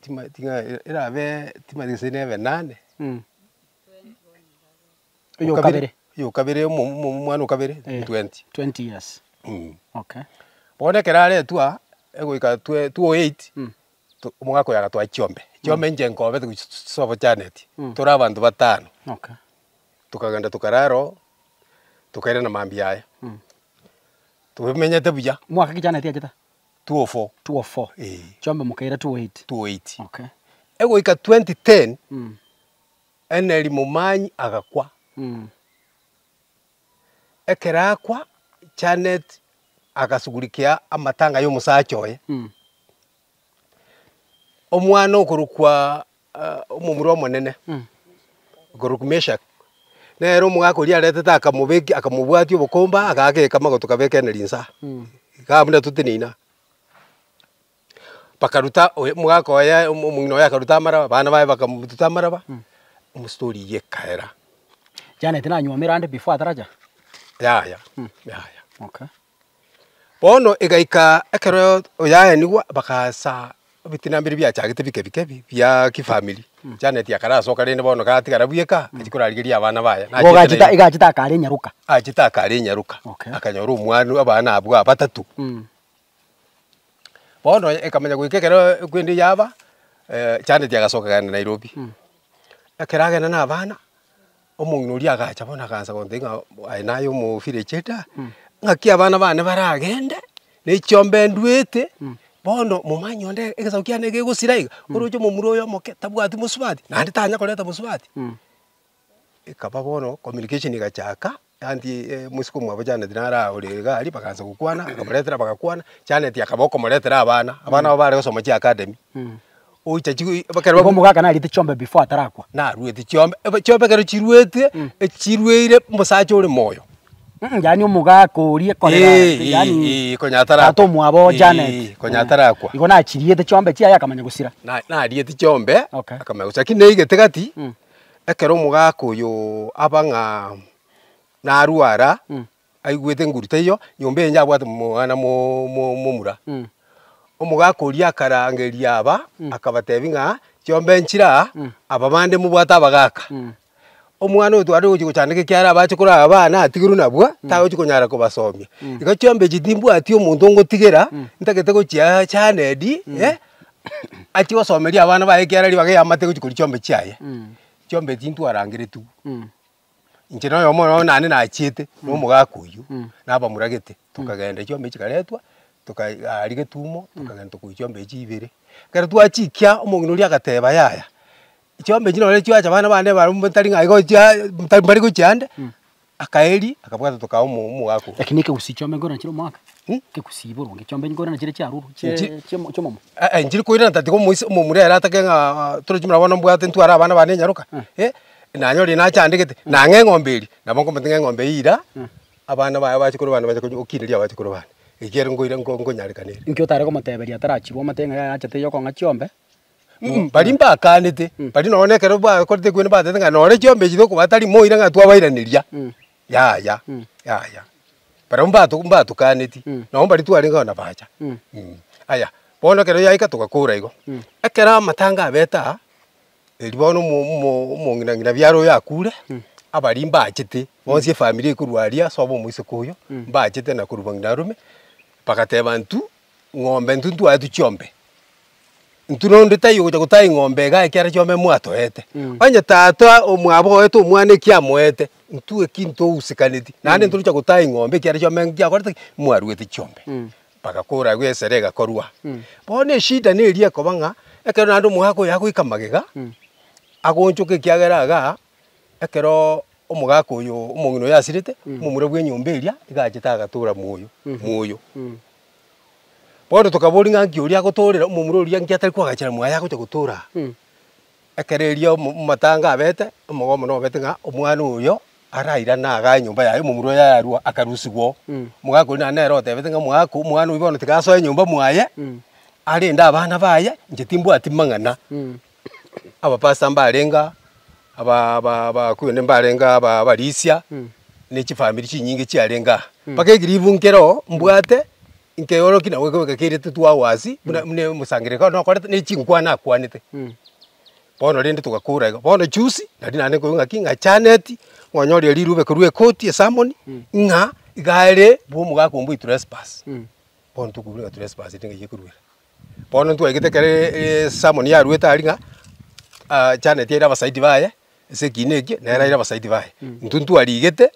tima tinga erabe timanyeti gose nebe nane. Oyo okabere? Oyo okabere omo omo omwana okabere, Eh. twenty. 20 years. Okay. Bono ekero aretwa, egoika twe two oh eight, to omogaka oyo agatwaa chiombe, chiombe inche nkobete gochia sobo Janet, tore abanto batano. Okay. Tokagenda tokarara oo, tokairana mambia yaye, tomenyete buya. Mwaka ki Janet achete? 204. 204. Eh. Chiombe mokaira 208. 208. Okay. Egoika 2010, Eneri momanyi agakwa. Ekero akwa, Janet agasugurikia amatanga ya omosacha oye. Omwana okorokwa omomura omonene, okorokwa Meshack, nere omogaka oria aretete akamobeki akamobwatia obokombe agaaka ekama tokabeka Eneri inse aa, igaa buna toteneine aa. Bakaruta oyo omogaka oye omo omong'ina oye akaruta amaraba, abana baye bakamuruta amaraba, omostori eywo ekaera. Janet nanyuomire ande before ataracha? Yaya, yaya. Okay. Bono egaika ekero oyaenigwa bakasaa ebitina mbire biachagete bike bike bi bia kifamiri, Janet akarasoka rende bono gatigara bweka, achia korarigeria abana baye. Igo Nachete gachete Nairobi. iga achete akare enyaroka. Achete akare enyaroka, Okay. akanyora omwana abana abwo abatato. Bono ekamanya goika ekero ekwende yaba, Janet agasoka kagenda Nairobi. Ekero agenda na abana, omong'ina oria agacha bono akaansa gontebia ng'a aye naye omo village elder, ng'aki abana bane baragende, na echiombe ndwete, bono momanyi onde egesaku kiane gegosira iga, oroche omomura oyo omoke tabwati mosubati, naende tanya koreta mosubati. Ekaba bono communication egachaka. Aunty mosike omwabo Janet nare ore iga aria bagaansa gokwana, akamoretera bagakwana, Janet akaba okomoretera abana, abana abo bare gosoma chiacademy, ocha chi ekero Igo omogaka narete chiombe before atarakwa. Naruete chiombe, ebe chiombe ekero chiruete, echirueire omosacha ore moyo. Yaani omogaka oria ekorera Eh, yaani eh, konya atarakwa. tata omwabo Eh, Janet. konya atarakwa. Igo nachiriete chiombe chiaye akamanya gosira. Na- nariete chiombe, Okay. akamanya gosira, lakini naigete gati, ekero omogaka oyo aba ng'a narwara, aigwete nguru taiyo, nyomba eye yabwate omwana mo- mo- momura. Omogaka oria akarangeria aba, akabatebia ng'a chiombe nchire aa, aba bande mobwate abagaka. Omwana oyo tware gochia gochandeka ekiagera abache korwa abana atigerwe nabwo, tagochi konyara kobasomia. Igo chiombe echi timbwati omonto ngotigera, ntagete gochia chanedi, achie gosomeria abana baye ekiagera ribaga eamate gochia koria chiombe chiaye. Chiombe echi ntwarangeretigwe. Inche na oyomo oyomo naende nachiete, na omogaka oyio, nabamuragete, tokagenda chiombe chikaretwa, toka aria getumo, tokagenda tokoiywa chiombe echi ibere. Ekero twachikia, omong'ina oria agateba yaya, chiombe echi nonye chiacha abana bane barabwo tari ng'a igo chia mbari gochia ande, akaeria, akabwata tokaa omo omogaka oria. Lakini ekegusii chiombe nkorana chire omwaka, ekegusii boronge chiombe nkorana chire chiarurwe Nchi- chie chiomomo. Eh eh, nchiri koirana tatiga omoise omomura ere atake ng'a torochi buna bono mbwate ntware abana bane enyaroka, eh, nanyorire nachandegete, nang'e eng'ombe eria, nabo nkomotebia ng'a eng'ombe eyio ira, abana baye bachokoro bane bache konywa okineria abachokoro bane, ekiagera nkoira nko nkonyarekana ere. Inki otare komoteberia atarachirwa omotebie ng'a yaya achete yokong'a chiombe? Baria mbakanete, baria nonye na ekero bakorete ekwene batebete ng'a nore chiombe echi tokobaa tari moira ng'a twabairaneria, yaya yaya. Barabwo mbato mbatokaneti, nabo mbaria twarenge na bacha. Aya, bono ekero yaika togakora igo, ekero amatanga abete aa, erio bono omo omo omong'ina ng'ina biara oyo akure, abaria mbachete, bonsi efamiri ekorwa aria ase obo omoiseke oyo, mbachete na korwa bang'ina arome, bagateba intwe, ng'ombe intwe ntwaetwe chiombe. Intwe nonde taiyo ogocha gotaya eng'ombe igaa ekiagera chiombe mwatoete. Onye tata omwabo oete omwana eki amoete, intwe eki ntousekaneti, naende ntorocha gotaya eng'ombe ekiagera chiombe nkiakorete ki? Mwaruete chiombe. Bagakora agwo esere egakorwa. Bono eshida neria ekoba ng'a, ekero naende omogaka oyo agoika magega, agoonchoka ekiagera igaa, ekeroo omogaka oyo omong'ina oyo asirete, omomura bwa enyomba eria, iga achete agatora moyo, moyo. Bono tokaboria ng'a nki oria agotoorera omomura oria nki atari koagachera mwaye agocha gotoora aa. Ekero erio omo omatanga abete, omogomo nobete ng'a omwana oyo arairane igaa enyomba yaye omomura oyo ayarwa akarusiwa oo. Omogaka oria naende nere otebete ng'a omogaka omwana oyio bono tiga asoe nyomba mwaye, arende abana baye, inche timbwati mang'ana. Abapastor mbarenge aa, aba aba abakwene mbarenge aa aba abarisia, ne chifamiri chinyinge chiarenge aa. Mpaka egribu nkere oo mbwate, nkeorokia nabo ekobeka kerete twawasi, buna buna omosangererekano nokorete ne chinkwana akwanete. Bono rende togakora igo, bono juzi, nari naende nkoigwa ng'aki ng'a Janet, ngonyorire rirube korwa ekoti esamoni, ng'a iga ere bwa omogaka ombwe trespass. Bono tokoigwa ng'a trespass ere ng'ai ekoruera. Bono ntwaigete ekero esamoni yaruete aria ng'a Janet aire abasaidi baye, ase ekina ekio, nere aire abasaidi baye. Intwe ntwarigete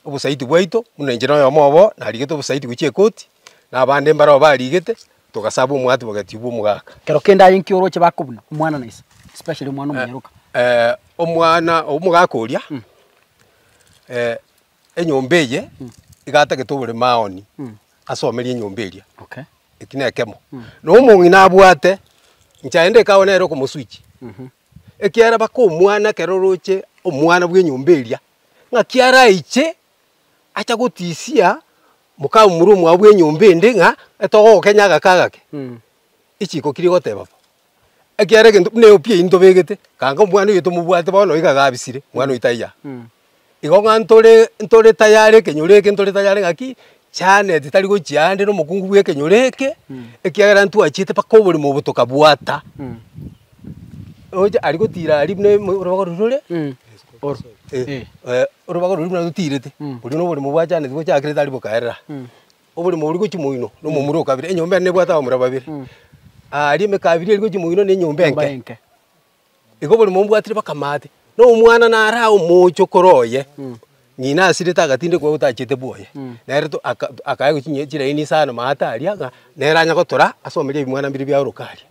obosaidi bwaito, buna inche na oyomo obo, narigete obosaidi gochia ekoti, na abande mbaroo barigete, togasaba omwati bogeti bwa omogaka. Kero kende aye nki oroche bakobuna omwana na ise, especially omwana omonyaroka? Omwana omogaka oria, enyomba eye, iga atagete oboremo aoni, asomerie enyomba eria. Okay. Eki nekemo. Na omong'ina abwate, inche aye ndeke agwo nere okomoswitch, ekiagera baka omwana ekero oroche omwana bwa enyomba eria, ng'aki araiche acha gotisia moka momura omwabo bwa enyomba ende ng'a etogokenya agake agake, echiko ki rigoteba bo? Ekiagera egento buna eopia eywo ntobegete, kanga omwana oyo tomobwate bono iga gabisire, mwana oyo taiyo aa. Igo ng'a ntore ntore tayari ekenyoro eke ntore tayari ng'aki, Janet tari gochia ande na omokungu bwa ekenyoro eke, ekiagera ntwachiete mpaka oborimo obo tokabwata. Roche aria gotira aria buna emo orobago roria rore, Oro. eh, orobago roria buna rotirete, boria na oborimo bwa Janet bochakerete aria bokaerera. Oborimo boria gochia moino, na omomura o kabere, enyomba ere nebwate abamura babere, aria emekabiri eria gochia moino na enyomba Enyomba enke. enke. Igo oborimo mbwatire bakamate, na omwana nare aa omochokoro oye, ng'ina asirete agatindekwa otachete bwoye, nere to aka akaegwa chinye chiraini isano maate aria ng'a nere anya gotora asomerie ebimwana mbire biaoroka aria.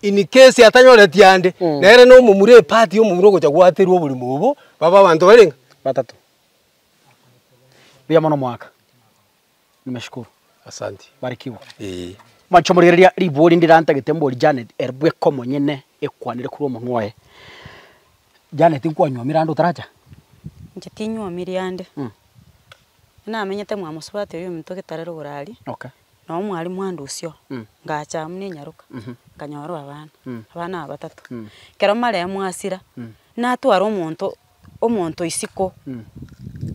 In case atanyoreti ande, nere na omomura epart ya omomura ogocha gwaterwa oborimo obo, babe abanto barenge? Batato. Mbuya mono omwaka. Nimeshukuru. Asanti. Barikiwa. Eeh. Mwanche omorigereria ribori ndirantagete mbori Janet ere bweka omonyene ekwanire korwa omonwa oye. Janet nkwanyuomire ande otaracha? Inche tinywomiri ande, namenyete mwa mosubati oywo ominto getare rogoro aria, Okay. noo mwari mwandusio, ngacha amo na enyaroka, nkanyorwa abana, abana aba batato. Ekero maremwa asira, natwara omonto omonto isiko,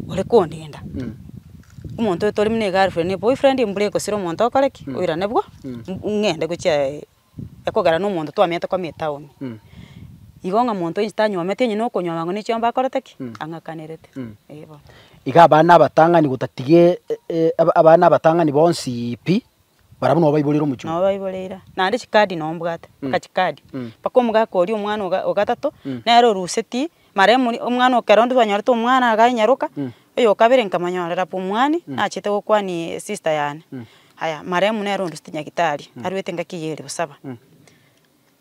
ore kondenda, omonto oyo tori buna egirlfriend, eboyfriend mbura egosira omonto okore ki? Oirane bwo, ng'ende gochia ekogera na omonto twamenyete koma etown. Igo ng'a monto inche tanywometie onye na okonywa bwango ne chiombe akorete ki? Ang'akanerete, eh bono. Iga abana abatang'ani gotatiga abana abatang'ani bonsi pi, barabwo nabo baiboreire omochie Nabo baiboreire, naende chikadi nabo mbwate, mpaka chikadi, mpaka omogaka oria omwana oga ogatato, nere orusetie, marehemu omwana ekero onde twanyorete omwana iga ainyaroka, oyo okabere nkamonyorera pumwani, nachete gokwania esister yane. Aya, marehemu nere ondusetie nyagetari, arwete engaki ya elifu saba.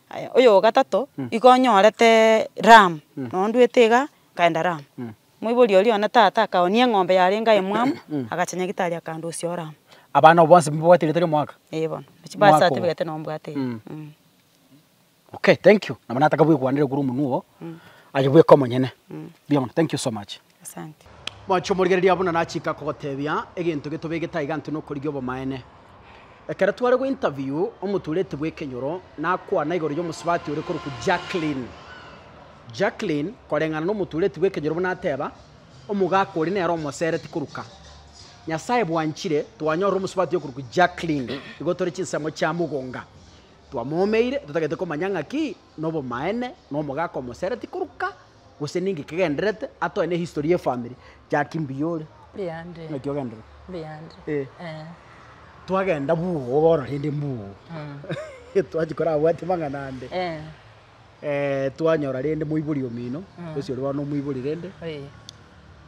Aya, oyo ogatato, igo onyoreteee ram, noo ndwete iga, nkaenda ram. Moibori oria one tata akaonia eng'ombe yarenge aye mwamu, agacha nyagetari akandusia oro amo. Abana abwo bonsi mbabwate erieta ria omogaka? Eh bono, Omwaka birth obo. certificate nabo mbwate iga. Okay, thank you. Nabo nataka bwekwanere korwa omonwa oo, aye bweka omonyene. Mbuya mono, thank you so much. Asante. Mwanche omorigereria buna nachika kogotebia, egento getobegete aiga intwe nokorigia obomaene. Ekero tware go interview omotureti bw'ekenyoro, nakwana igoro y'omosubati ore korokwa Jacqueline. Jacqueline, koreng'ana nomotureti bw'ekenyoro buna ateba, omogaka oria nere omosereti koruka. Nyasae bwanchire, twanyorire omosubati okorokwa Jacqueline, igo tore chinsemo chia mogonga. Twamoomeire, totagete komanya ng'aki nobomaene, na omogaka omosereti koruka, gose ninki kegendererete, atoe ne history ye efamiri. Jackie mbuya ore? Mbuyande. Naki ogendererete? Mbuyande. Eh. Eh. Twagenda bugo bono rende mbugo, twachia korabwate mang'ana ande. Eh. Twanyora rende moibori omino, gose oria bono omoibori rende, Eh.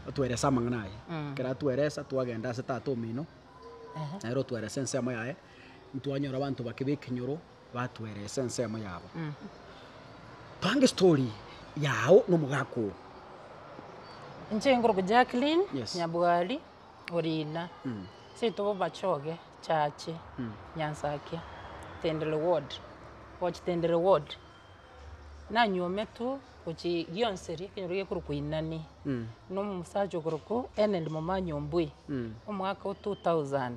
otwerese amang'ana aye. Ekero atweresa, twagenda ase tata omino, nere otweresa ensemo yaye, ntwanyora abanto bake ba ekenyoro, batweresa ensemo yabo. Twange estory yao na omogaka oo. Inche nkorokwa Jacqueline Yes. Nyabwari Orina, seito Bobachoge Chache, Nyansakia, Tendere ward, gochi Tendere ward. Nanywometwe gochi gionseri ekenyoro gekorokwa Inani, na omosacha okorokwa Ened Momanyi Ombui, omwaka o 2000.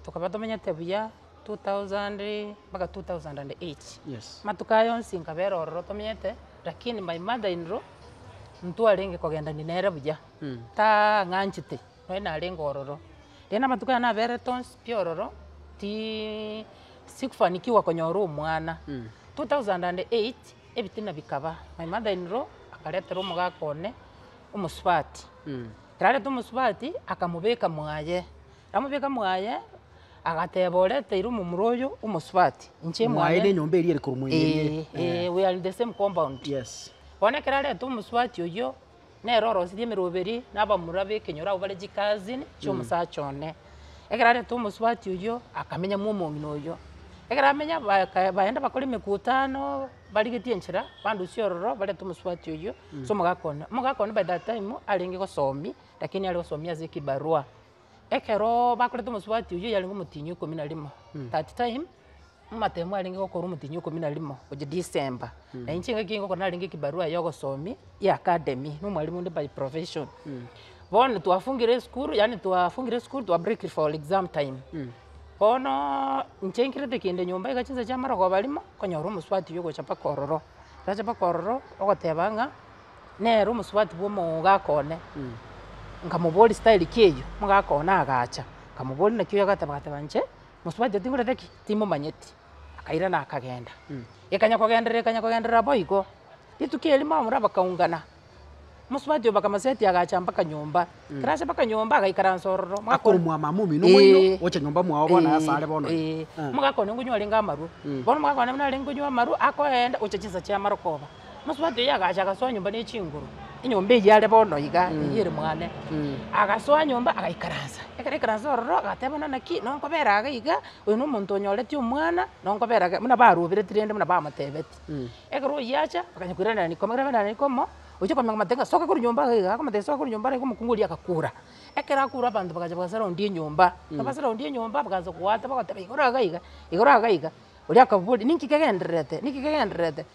Tokaba tomenyete buya 2000 mpaka 2008. Yes. Amatuko aya onsi nkabera ororo tomenyete, lakini my mother in law, ntwarenge kogendania nere buya, tang'anchete, nonye narenge ororo. Rende amatuko aya naberete onsi pi ororo, tiiii sikufanikiwa konyora omwana. 2008, ebitina bikaba, my mother in law akaretera omogaka one, omosubati, ekero areta omosubati, akamobeka mwaye, amobeka mwaye, agateba oreteire omomura oyo omosubati, inche Mwaye mwane na enyomba eria ere korwa moino eria eh, eh, we are in the same compound. Yes. Bono ekero areta omosubati oyio, nere orosirie emeroberi na abamura ba ekenyoro abwo bare chicousin chia omosacha one. Ekero areta omosubati oyio, akamenya mwa omong'ina oyio. Ekero amenya baka baenda bakora emekutano, barigetie enchera, bandusie ororo barete omosubati oyio ase omogaka one. Omogaka one by that time, arenge gosomia, lakini are gosomia ase ekibarua. Ekeroooo bakorete omosubati oyio yarenge omotienyi o ikomi na rimo, that time, amatemo arenge gokorwa omotienyi o ikomi na rimo gochia December, na inche engaki ngokora narenge ekibarua ya ogosomia ya academy, na omwalimu onde by profession. Bono twafungire esukuru yaani twafungire esukuru twa break for exam time, bonooo inche nkirete kende nyomba iga chinsa chia amarogoba rimo, nkonyora omosubati oywo ogocha mpaka ororo, racha mpaka ororo, ogoteba ng'a. Nere omosubati bwa omogaka one, nkamoboria style ki eyio, omogaka one agacha, nkamoboria naki oyo agateba agateba inche, mosubati oyo tingorete ki, timomanyeti, akairana akagenda. Ekanya kogenderera ekanya kogenderera bo igo, rituko erimo abamura bakaungana, mosubati oyo bakamosetia agacha mpaka nyomba, ekero acha mpaka nyomba agaikaransa ororo, omogaka Akorwa one mwa mama omino omoino, eh, gocha nyomba mwao bono ase are bono eh, iga. omogaka one nkonywa arenge amarwa, bono omogaka one buna arenge konywa amarwa, akoenda gocha chinsa chia amarokoba. Mosubati oyio agacha agasoa nyomba ne chinguru, enyomba eyio are bono iga, eyio ere mwane. Agasoa nyomba agaikaransa, ekero aikaransa ororo agateba buna naki nonkobera iga iga, oyo na omonto onyoretie omwana, nonkobera iga, buna barobereti rende buna bamotebeti. Ekero oyio acha, bakanya koiranerani komo, ekero bairanerani komo, Ochia komanya komotebia ng'a soka korwa nyomba iga iga, akomotebia soka korwa nyomba iga iga, omokungu oria agakura. Ekero akure abanto bagacha bagasurround enyomba, basurround enyomba bakaansa goata bagoteba igoro iga iga, igoro iga iga, oria akaboria ninki kegendererete, ninki kegendererete,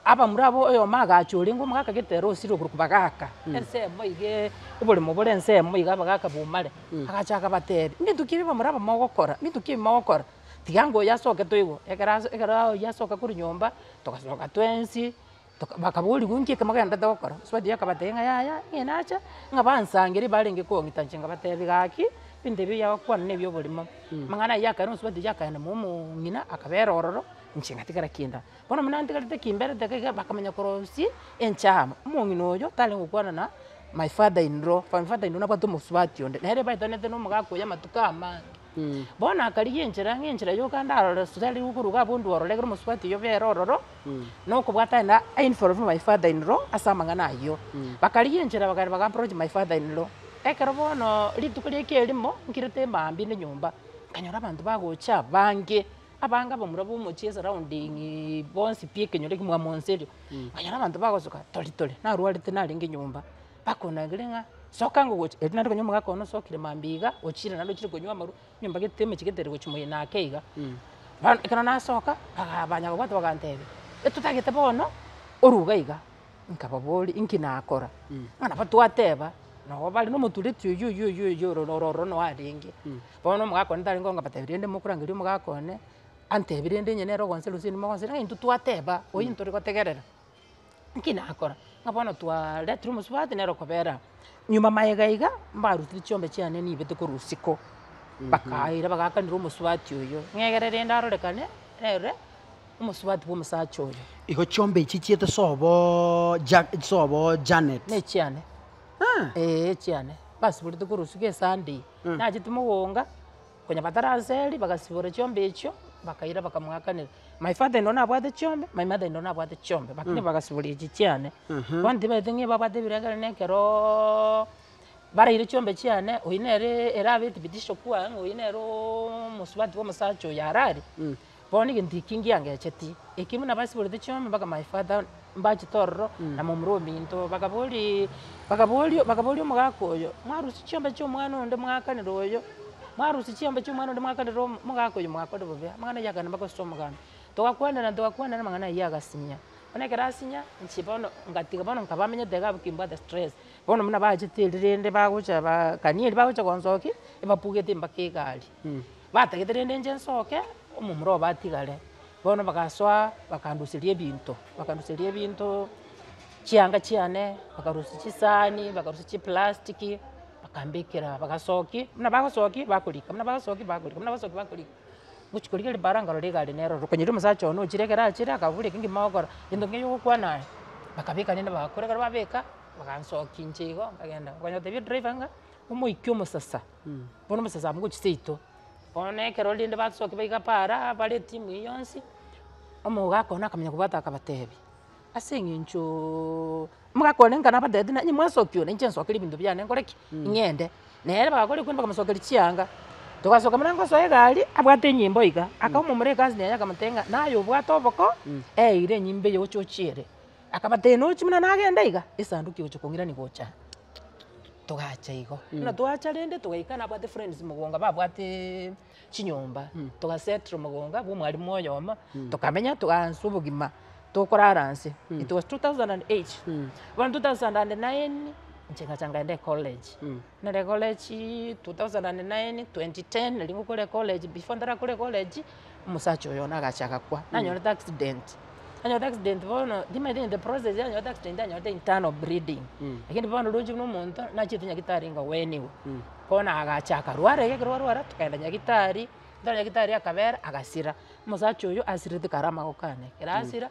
abamura abwo oyomo agacha orenge omogaka gete ere osire okorokwa bagaka, ensemo iga oboremo bore ensemo iga abagaka bomare, agacha akabatebia, mbinto ki ebi abamura aba mogokora, mbinto ki ebi mogokora, tiga ngoyo asoke toigwe, ekero aso ekero oywo asoka korwa nyomba, togasoka twensi. Toka bakaborigwa nki eke mogenderete gokora, omosubati oyio akabatebia ng'a yaya, ng'ina nacha, ng'a bansangeri barenge kong'ita inche nkabatebia gaki, ebinto ebi biagokwana na ebia oborimo. Amang'ana ayio akaera omosubati oyio akaenda mwa omong'ina akabera ororo, inche ngatigara kinda. Bono buna ntigarete kimberete iga iga bakamanya korosia enchama, omong'ina oyo tarenge gokwana na my father in law, my father in law nabwate omosubati onde, nere baetanete na omogaka oyo amatuko amange. Bono akarigia enchera ng'a enchera yoka ndarore tari korwa iga abwo ndworore ekero omosubati oyio obere ororo, na okobwata aye na involve my father in law ase amang'ana ayio. Bakarigia enchera bakagenda baka approach my father in law. Ekero bono rituko riaika erimo, nkirete emambia inde nyomba, nkanyora abanto bagocha abange, abange abamura ba omochie esurrounding bonsi pi ekenyoro ekio mwamonserio, nkanyora abanto bagosoka tori tori, narwarete narenge nyomba, bakonangeria ng'a soka ngogocha, erio naende konya omogaka one osokire mambia iga, ochire naende ochire konywa amarwa. Nyomba gete emechie gete ere gochia moino ake iga. Bono ekero nasoka, baga banya kobwata bagantebia, etotagete bono oruga iga, nkababoria inki nakora, ng'a nabo twateba, nabo bare na omotureti oywo oywo oywo oywo oro oro oro noo arenge. Bono omogaka one tarenge nkabatebia rende mokorangeria omogaka one, antebi rende onye nere ogonseria gose inwe mogonseria ng'a intwe twateba, oywo ntori gotegerera. Nki nakora? Ng'a bono twaretire omosubati nere okobera aa. Nyuma magega iga, mbarutire chiombe chiane nibete korwa isiko, bakaira bagaakanera omosubati oyio, ng'egere rende arorekane nere omosubati bwa omosacha oyo. Igo chiombe echi chiete sobo Ja sobo Janet. Ne chiane, eh echiane, basiborete korwa isiko esunday, nachete mogonga. Konya bataraseria, bagasibora chiombe echio, bakaira bakamoakanera. My father in law nabwate chiombe, my mother in law nabwate chiombe, lakini bagasiboria echi chiane. Bono tibaete ng'a babwate ebirengererio na ekeroooo baraire chiombe chiane, oyio nere erabe ethibitisho kwa ng'a oyio nere omosubati bwa omosacha oyo arari, bono egento ekio ngiangechetie. Eki buna basiborete chiombe mpaka my father mbachete ororo, na momura ominto, bakaborii bakaboria bakaboria omogaka oyo, mwarusia chiombe chia omwana onde mwaakanera oyo, mwarusia chiombe chia omwana onde mwaakanera omo omogaka oyo mwakore bobe, amang'ana aywo akagenda mpaka ase omogambi. Togakwanera togakwanera amang'ana aywo agasinya. Bono ekero asinya, inche bono ngatiga bono nkaba menyete iga abwo kimbwate stress, bono buna bachete erio rende bagocha ba kania erio bagocha gonsokia, ebapugete mpaka egari. Batagete rende inche nsoke, omomura obo atigare, bono bagasoa bakanduseria ebinto, bakanduseria ebinto, chianga chiane, bakarusia chisani, bakarusia chiplastiki, bakambekera bagasokia, buna bagosokia bakorika, buna bagosokia bakorika, buna bagosokia bakorika. Ngochia korigereria bara nkarora egari nere ororo, konyora omosacha one ochire ekero achire akaboria eki ngima ogokora, gento nkeiyo ogokwana aye, bakabeka rende bagakora, ekero babeka, bagansokia inche igo, nkagenda, nkonya gotebia edriver ng'a, omoike omosasa. Bono omosasa abwo ngochia seito, bono ekero rende basokia baiga para, bare etimu eywo yonsi, omogaka one akamanya kobwata akabatebia, ase eng'enchooo omogaka one nka nabatebetie ng'a onye mwasokia one inche nsokerie ebinto biane nkore ki? Ng'ende. Nere bagakora ekio bakamosokeria chianga, togasoka buna ngosoa egari, abwate enyimbo iga, aka omomura ecousin yaye akamotebia ng'a naye obwate oboko, eire enyimbo eye oche ochiere. Akabatebia nochi buna nagenda iga, esanduki egocha kong'irania gocha. Togacha igo, buna twacha rende togaika nabwate friends mogonga babwateeee chinyomba, togasettle mogonga bwa omwalimu oyomo, tokamenya togaansa obogima, tokorara nse, it was 2008. Bono 2009, inche ngacha nkaenda ecollege, nare ecollege 2009, 2010 nari ngokora ecollege, before ntarakora ecollege, omosacha oyo one agacha agakwa, nanyorete accident. Anyorete accident bono, timanyeti in the process anyorete accident anyorete internal bleeding, lakini bono roche buna omonto, nachiete nyagetari nkagweniwa, bono agacha akarwara iga ekero arwara, tokaenda nyagetari, ntore nyagetari akabera agasira, omosacha oyo asirete kare amagoko ane, ekero asira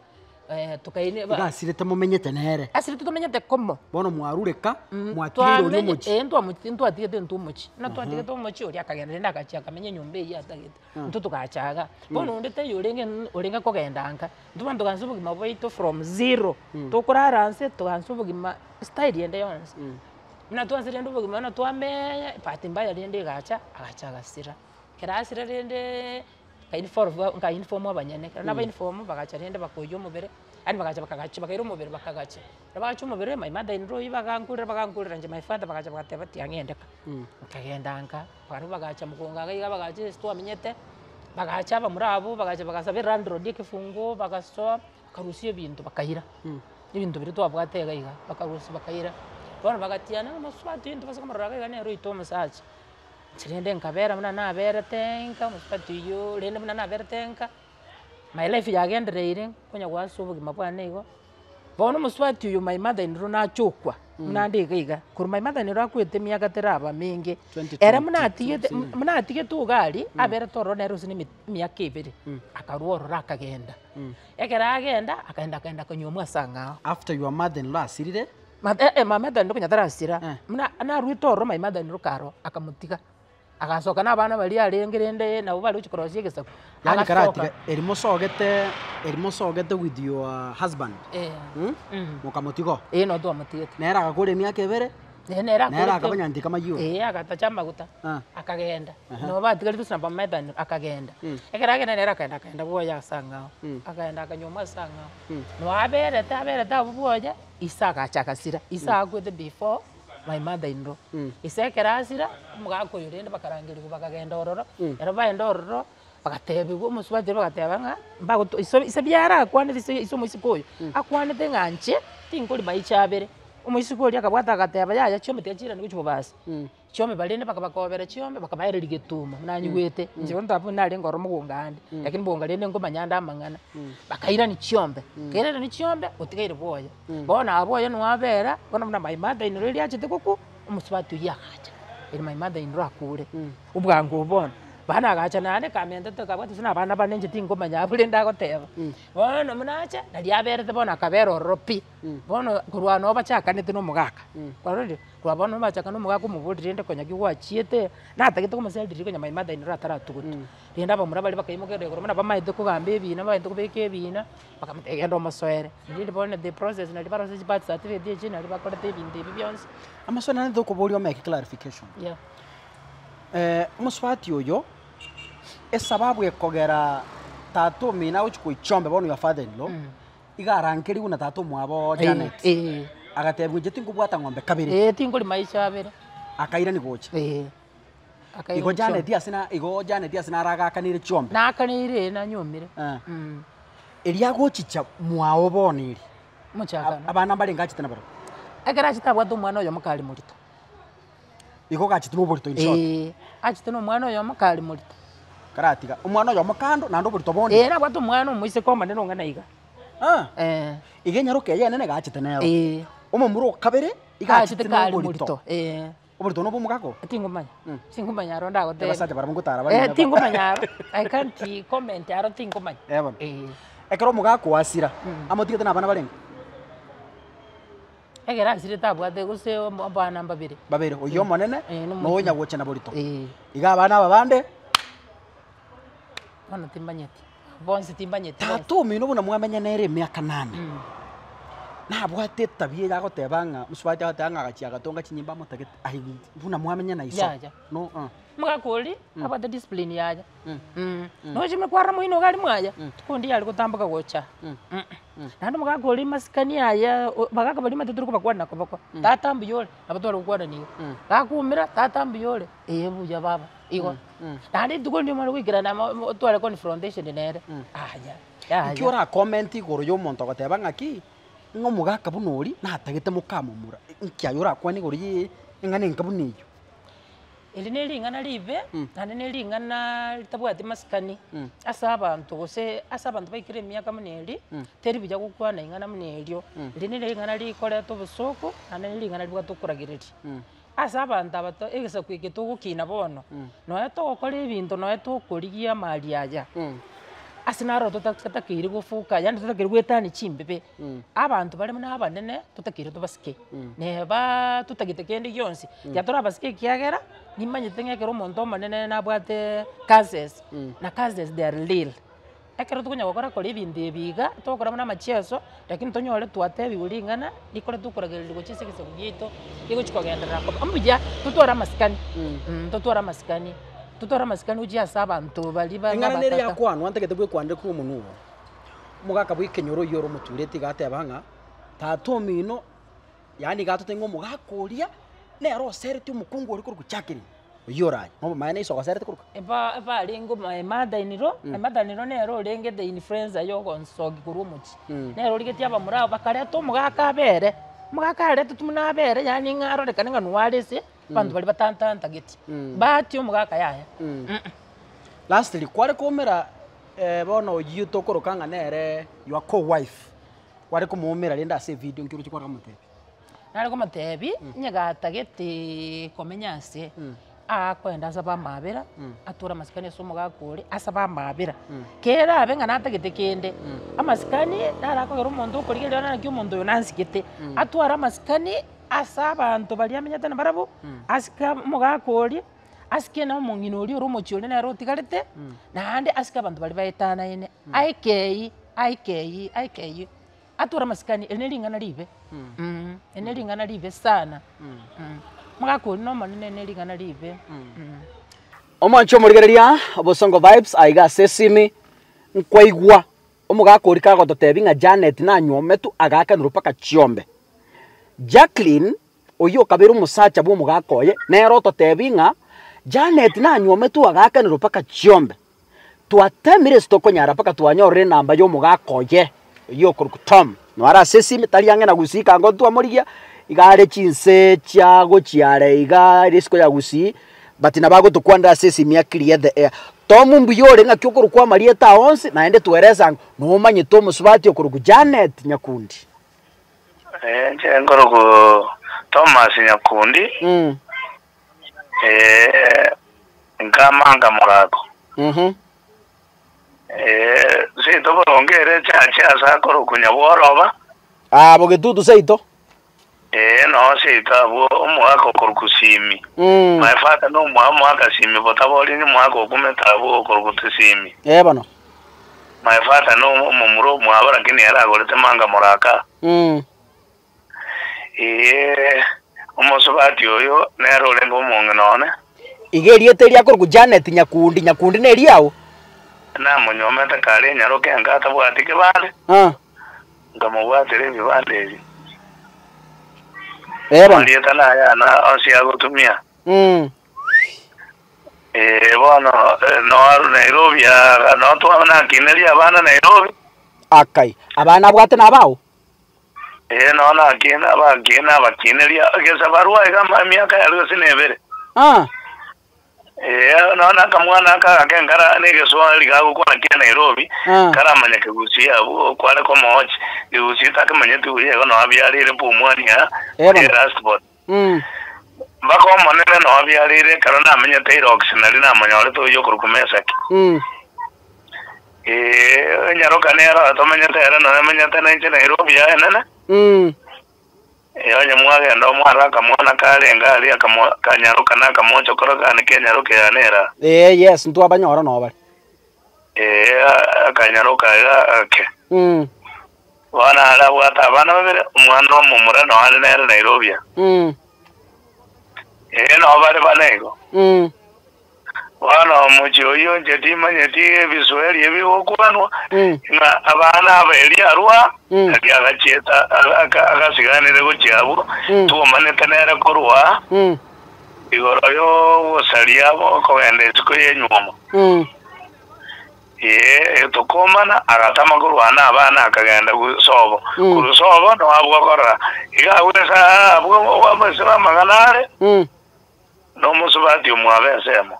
tokaine Iga asirete momenyete nere. Asirete tomenyete komo. Bono mwarure ka, mwatigeire oria omochie. Ee ntwamochi ntwatigete intwe omochie, buna twatigete omochie oria akagenda rende agachia akamenya enyomba eywo atagete. Intwe togacha iga, bono onde taiyo orenge orenge kogenda nka, intwe bono togaansa obogima bwaito from zero, tokorara nse togaansa obogima style ende yonsi. Buna twaansa rende obogima buna twamenya, bahati mbaya rende egacha, agacha agasira. Ekero asira rendeee, Nkainforwa nkainformwa abanyene, ekero nabainform bagacha rende bakoiywa omobere, yaani bagacha bakagacha bakaira omobere bakagacha. Ekero bagacha omobere, my mother in law oywo bagankurera bagankurera inche my father bagacha bagateba tiang'ende ka. Nkagenda nka, barabwo bagacha mogongo iga iga bagacha ase twamenyete, bagacha abamura abwo bagacha bagasaba elandlord ekefunguo bagasoa, bakarusia ebinto bakaira, ebinto biria twabwate iga iga, bakarusia bakaira. Bono bagatiana ng'a mosubati oyo ntobasa komorora iga iga nere oito omosacha. Inche rende nkabera buna naberete nka omosubati oyio rende buna naberete nka, my life yagendereire, nkonya goasa obogima bwane igo. Bono omosubati oyo my mother in law nachokwa, buna ande iga iga, korwa my mother in law akwete emiaka teraba menge, ere buna atigete buna atigete iga aria, aberete ororo nere gose na emi emiaka ebere, akarwa ororo akagenda. Ekero agenda, akaenda akaenda akanyuomwa ase ang'ao. After your mother in law asirire. Ma eh eh my mother in law konya tarasira, buna naruete ororo my mother in law karo, akamotiga. Agasoka na abana baria arenge rende nabo bare gochia korosia egesaku, Yaani agasoka. karatiga eri mosogete eri mosogete with your husband Eh, mm? mm. Mokamotiga oo. Eh nabo twamotigete. Nere agakora emiaka ebere, Eh nere nere akorete akaba nyantika mayio. Eh agatacha amaguta, Ah. akagenda. Nabo batigarete gose nabo mother in law akagenda. Ekero agenda nere akaenda akaenda bwoye ase ang'ao, akaenda akanyuomwa ase ang'ao. Nabo aberete aberete abwo bwoye, ise agacha agasira, ise akwete before my mother in law. Ise ekero asira, omogaka oyo rende bakarangerigwa bakagenda ororo, ekero baenda ororo, bagatebiwa omosubati oria bagateba ng'a mbagoto iso ise biara akwanete ise ise omoiseke oyo, akwanete ng'a inche, tinkori maicho abere. Omoiseke oria akabwata agateba yaya chiombe tiga chiirane gochia bobasi. Chiombe baria rende bakabakobera chiombe, bakabaereria getumo buna anyigwete, inche bono taba narenge ororo mogongo ande, lakini mogongo rende nkomanya ande amang'ana. Bakairania chiombe, kairanerania chiombe, otigaire bwoye. Bono abwo oye nwabera, bono buna my mother in law riria achete gokwa, omosubati oyio agacha, eri my mother in law akure, obwango obo bono. Bono agacha naende kamentete kabwate gose na abana bane inche tinkomanya abwo rende agoteba. Bono buna acha, naria aberete bono akabera ororo pi, bono korwa noo bachakanete na omogaka, kwarorire? Korwa bono bachakana na omogaka omoboria rende konya ki gwachiete, natagete komoseria riria konya my mother in law ataratugutwa. Rende abamura baria bakaimokerera igoro buna bamaete kogamba ebina, bamaete kobeka ebina. Bakamotebia genda omosoere, riria bono the process naria barosie chibirth certificate echi naria bakorete ebinto ebi bionsi. Amaswali naende tokoboria omeke clarification. Yeah. Omosubati oyo, esababu ekogera tata omino agochia koichombe bono your father in law, iga arangerigwe na tata omwabo Janet, Eh. agatebiwa inche tinkobwata ng'ombe kabere. Eh, tinkori maisha abere. Akairani gocha. Eh. Akairani Igo Janet chiombe. ase na igo Janet ase naragakanire chiombe. Nakaneire eh, nanyomire. Eh. Mm. Erio agochicha mwao bono eri, Mochakano. abana mbarenge achete nabarabwo. Ekero achete abwate omwana oyomo kare morito. Igo gachete na oborito in short. Eeh, achete na omwana oyomo kare morito. Karatiga omwana oyomo kando naende oborito bonde. Eeh, nabwate omwana omoiseke omonene ong'ana iga. Ah. Eh. Iga enyaroka eye enene gachete nero. Eeh. Omomura o kabere, iga Achete achete na kare oborito. morito, eeh. Oborito nobo omogaka oo? Tingomanya, tingomanya aro ndagotebia. Abasacha barabwo ngotara bare Eh, neba. tingomanya aro, I can't comment aro tingomanya. Eh bono. Eh. Ekero omogaka oo asira, amotigete na abana barenge? Ekero asirete abwate gose omo abana mbabere. Babere, oyio omonene, Eh, na onya gocha na borito. Eh. Iga abana aba bande, Bono timbanyeti, bonsi timbanyeti bonsi. Tata omino buna mwamenya nere emiaka nane, nabwate etabia eye agoteba ng'a mosubati agoteba ng'a agachia agatonga chinyimba amotagete aye buna mwamenya na iso. Yaya. No ah. Omogaka oria, abwate discipline yaye, nochia kwarora moino iga aria mwaye, tikondi yare gotamboka gocha, Naende omogaka oria masikani aye o bagaka baria omanyete tori kobakwana na koboko, tata mbuya ore, nabo tware gokwanani igo. Gakoumera, tata mbuya ore, eh buya baba, igo. Naende rituko rinde omanye goikerana amo mo otware confrontation nere, aya, yaya. Nki ora comment igoro ya omonto ogoteba ng'aki, ng'a omogaka buna oria, natagete mokamomura, nki aye orakwane igoro ye eng'ana enka buna eywo? Eri ne ring'ana ribe, naende ne ring'ana ritabwati masikani ase abanto gose ase abanto baikire emiaka buna eri, teri buya gokwana ing'ana buna erio. Eri nere ring'ana rikoreta obosooku, naende ne ring'ana ribwate okoragereria. Ase abanto aba to egesaku eke togokina bono, nonya togokora ebinto nonya tokorigia amari aya, ase naro totakeire gofuka yaani totakeire goetania chimbibe, abanto bare buna abanene totakeire tobasike, neba totagete kende gionsi, tiga torabasike ekiagera, nimanyete ng'a ekero omonto omonene nabwate curses, na curses they are real. Ekero tokonya gokora kora ebinto ebi iga, togokora buna amacheso, lakini tonyore twatebiwa ring'ana, rikore tokoragereria gochia ase egesaku giaito, rigochi kogenderera koba mbuya, totware amasikani, totware amasikani. Totware amasikani gochia ase abanto baria ba Eng'ana nere abatata. yakwanwa ntagete bwekwanere korwa omonwa obo. Omogaka bwa ekenyoro oyio ore omotureti iga ateba ng'a, tata omino yaani iga atotebia ng'a omogaka oria, nere oseretie omokungu oria korwa Jacqueline, oyio oraye, nobomaene iso ogoserete korwa. Eba ebarenge omo emother in law, emother in law nere orenge the influencer ya ogonsoki korwa omochie. Nere origetie abamura abwo bakareta omogaka abere, omogaka aretetwe buna abere yaani ng'a arorekane ng'a nware ase abanto baria batantantageti. Bahati omogaka yaya. Lastly, kware koumera bono oyio tokoroka ng'a nere your co-wife, kware komoumera rende ase evideo nki oroche kware komotebia? Nare komotebia, onye gatagete komenya ase, aakoenda asabe amabera, atware amasikani ase omogaka oria, asabe amabera. Kere abe ng'a natagete kende, amasikani naro akogera omonto okorigereria one naki omonto oyo nansigete, atware amasikani ase abanto baria amenyete nabarabwo, asike omogaka oria, asike na omong'ina oria ore omochie oria nere otigarete, naende asike abanto baria baetanaine, aekei aekei aekei. Atware amasikani, eri ne ring'ana ribe, eri ne ring'ana ribe sana, omogaka oria na omonene ne ring'ana ribe. Omwanche omorigereria Bosongo Vibes aiga ase esimi, nkwaigwa omogaka oria kagototebia ng'a Janet nanywometwe agaakanirwe mpaka chiombe. Jacqueline oyio okabeire omosacha bwa omogaka oye, nere ototebia ng'a Janet nanywometwe agaakanirwe mpaka chiombe. Twatemire ase tokonyara mpaka twanyorire enamba ya omogaka oye, oyio okorokwa Tom, naro ase esimi tari ang'e na Gusii kango ntwamorigia, iga are chinse chia gochia are iga risiko ya Gusii, but nabo agotokwanera ase esimi a clear the air. Tom mbuya ore ng'aki okorokwa amarieta ao onsi, naende twerese ango, nomanyete omosubati okorokwa Janet Nyakundi. Inche nkorokwa Thomas Nyakundi. Ee, nkamanga morako. Ee, seito boronge ere echache ase akorokwa Nyabworoba. Ah, bogetutu seito. Ee, noo seito abwo omogaka okorokwa Simi. My father nomwabo omogaka Simi botabori omogaka okumete abwo okorokwa Simi. Ee bono. My father no omomura omwabo lakini ere agorete manga moraka. Ee, omosubati oyo nere orenge omong'ina one. Iga erieta eria akorokwa Janet Nyakundi, Nyakundi neriao? Namonyuomete kare enyaroka enka atabwati kebande, Ah. nkamobwatera ebibande ebi. Ee bono. Amarieta nayana onsi agotumia. Ee, bono noaru Nairobi aa, noo twaba nakineria abana Nairobi. Akai, abana abwate nabao? Ee, nonya nakiina abakiina abakiineria egesabarua iga emiaka ya gose na ebere. Ah. Ee, nonya na akamwana aka agake nkara na egeswahili gagokwana kia Nairobi, Ah. karamanya kegusii abwo kware komoochi, kegusii takemanyeti buya igo nonya abiareire pumwani aa, Eh, bono. last born. Mm. Mpaka Omonene nonya abiareire ekero namenyete Irox nario namonyorete oyio okorokwa Mesaki. Mm. Ee, enyaroka nero atomenyete ere nonya amenyete nainche Nairobi aa enene. Mm. Ee, onye mwagenda omware akamwana karenge aria akamo kanyaroka na akamochokoro kane kenyaroka yane ere aa. Ee, yes, ntwabanyora noo bare. Ee, akanyaroka iga ake. Mm. Bono are abwate abana babere, omwana omomura noo are nere Nairobi aa. Mm. Ee, noo bare bane igo. Mm. Bono omochie oyio inche timanyeti ebisueri ebigokwanwa, ng'a abana aba Elia arua, erio agachieta agasiganire gochia abwo, twomanete nere korwa igoro y'ogosaria okogenda isiko y'enywomo. Ee, tokomana, agatama korwa nabana akagenda sobo. Korwa sobo noo abwo akorora, iga agwo ase abwo ase amang'ana are. Nomosubati omwabo ensemo.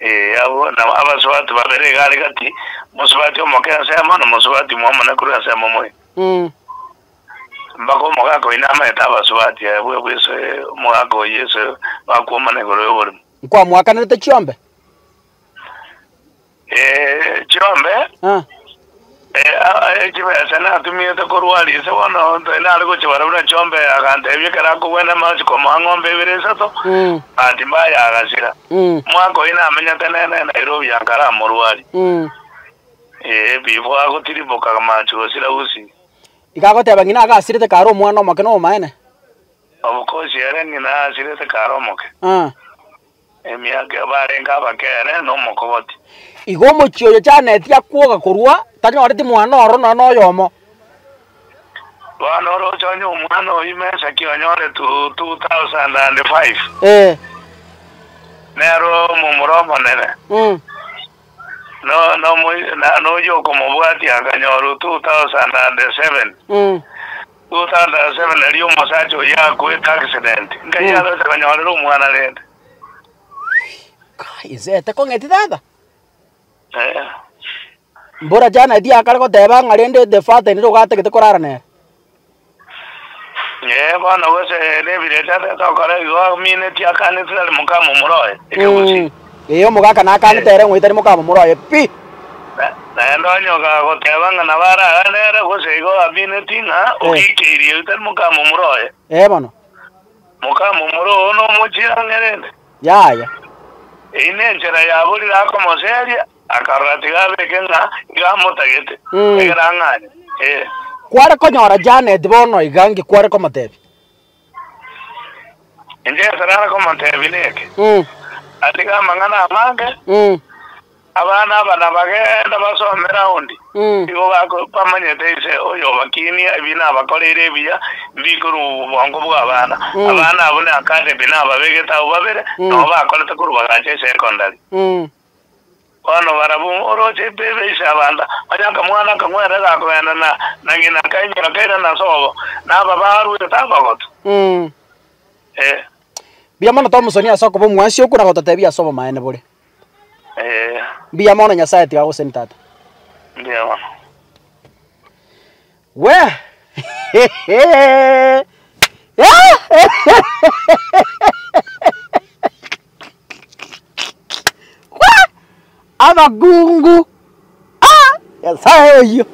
Ee, abwo nabo abasubati babere iga are gati, omosubati omoke ensemo, na omosubati omomone korwa ensemo moino. Mpaka omogaka oyio namaete abasubati aye bwe bw'eso omogaka oyio ase bakwomana igoro y'oborimo. Nkwamoakanerete chiombe? Ee, chiombe, Ah. ee, chibesa natumiete korwa aria ise bono nare gochibara buna chiombe agantebia ekero akogwena amache komoa ng'ombe ibere isato, Mm. bahati mbaya agasira. Mm. Omwaka oyio namenyete nere Nairobi ankare amorwari. Mm. Ee, before agotiriboka amache gosira gusii. Iga agoteba ng'ina agasirete kare omwana omoke nomomaene. Of course ere ng'ina asirete kare omoke. Ah. Emiaka barenge abakere na omokogoti. Igo omochie oyo Janeti akwoga korwa, tanyoreti mwana oro nonya noyomo. Bono oroche onye omwana oyio Mesaki onyoretwe 2005, Ee. nere omomura omonene, no- nomo- na- noyio okomobwatia akanyorwa 2007. 2007 erio omosacha oyio akwete accident, nkai aroche konyorera omwana rende. Kai, inse tekong'eti tata. Eh. Mbora Janet akare goteba ng'a rende the father nere ogatagete korara nere. Eh, bono gose nebirecha atete gokora igo amineti akanete tari mokamomura oye, ekegusii. Mm. Ee, omogaka nakanete ere ng'oitari mokamomura oye pi. Na- Naende onye okagoteba ng'a nabo aragane ere, gose igo amineti ng'a Eh. ogikeirie oyio tari mokamomura oye. Ee bono. Mokamomura oo nomochie ang'e rende. Yaya. Eyio nenchera yaborire akomoseria, akarora tiga abeke ng'a iga amotagete, egere ang'anye. Ee. Kware konyora Janet bono iga nki kware komotebia? Inche ekero are komotebia neke, atige amang'ana amange, Abana aba nabagenda basome raundi, igo bamanyete ise oyobakinia ebi nabakoreire ebiya, mbikorwa obongo bw'abana. Abana abwo ne academy nababegete abwo babere, nabo bakorete korwa bagacha esecondary. Bono barabwo oroche ebe ise abanto, onye akamwana akang'wera gakogenda na na ng'ina akainyora kairana ase obo, na aba barwete abagotu. Eh. Mbuya mono Thompson ase okoba omwansi okwo na gototebia ase obomaene bore. Ee. Mbuya mono Nyasaye tiga agoseni tata. Mbuya mono. We abakungu ah! Nyasaye oyio.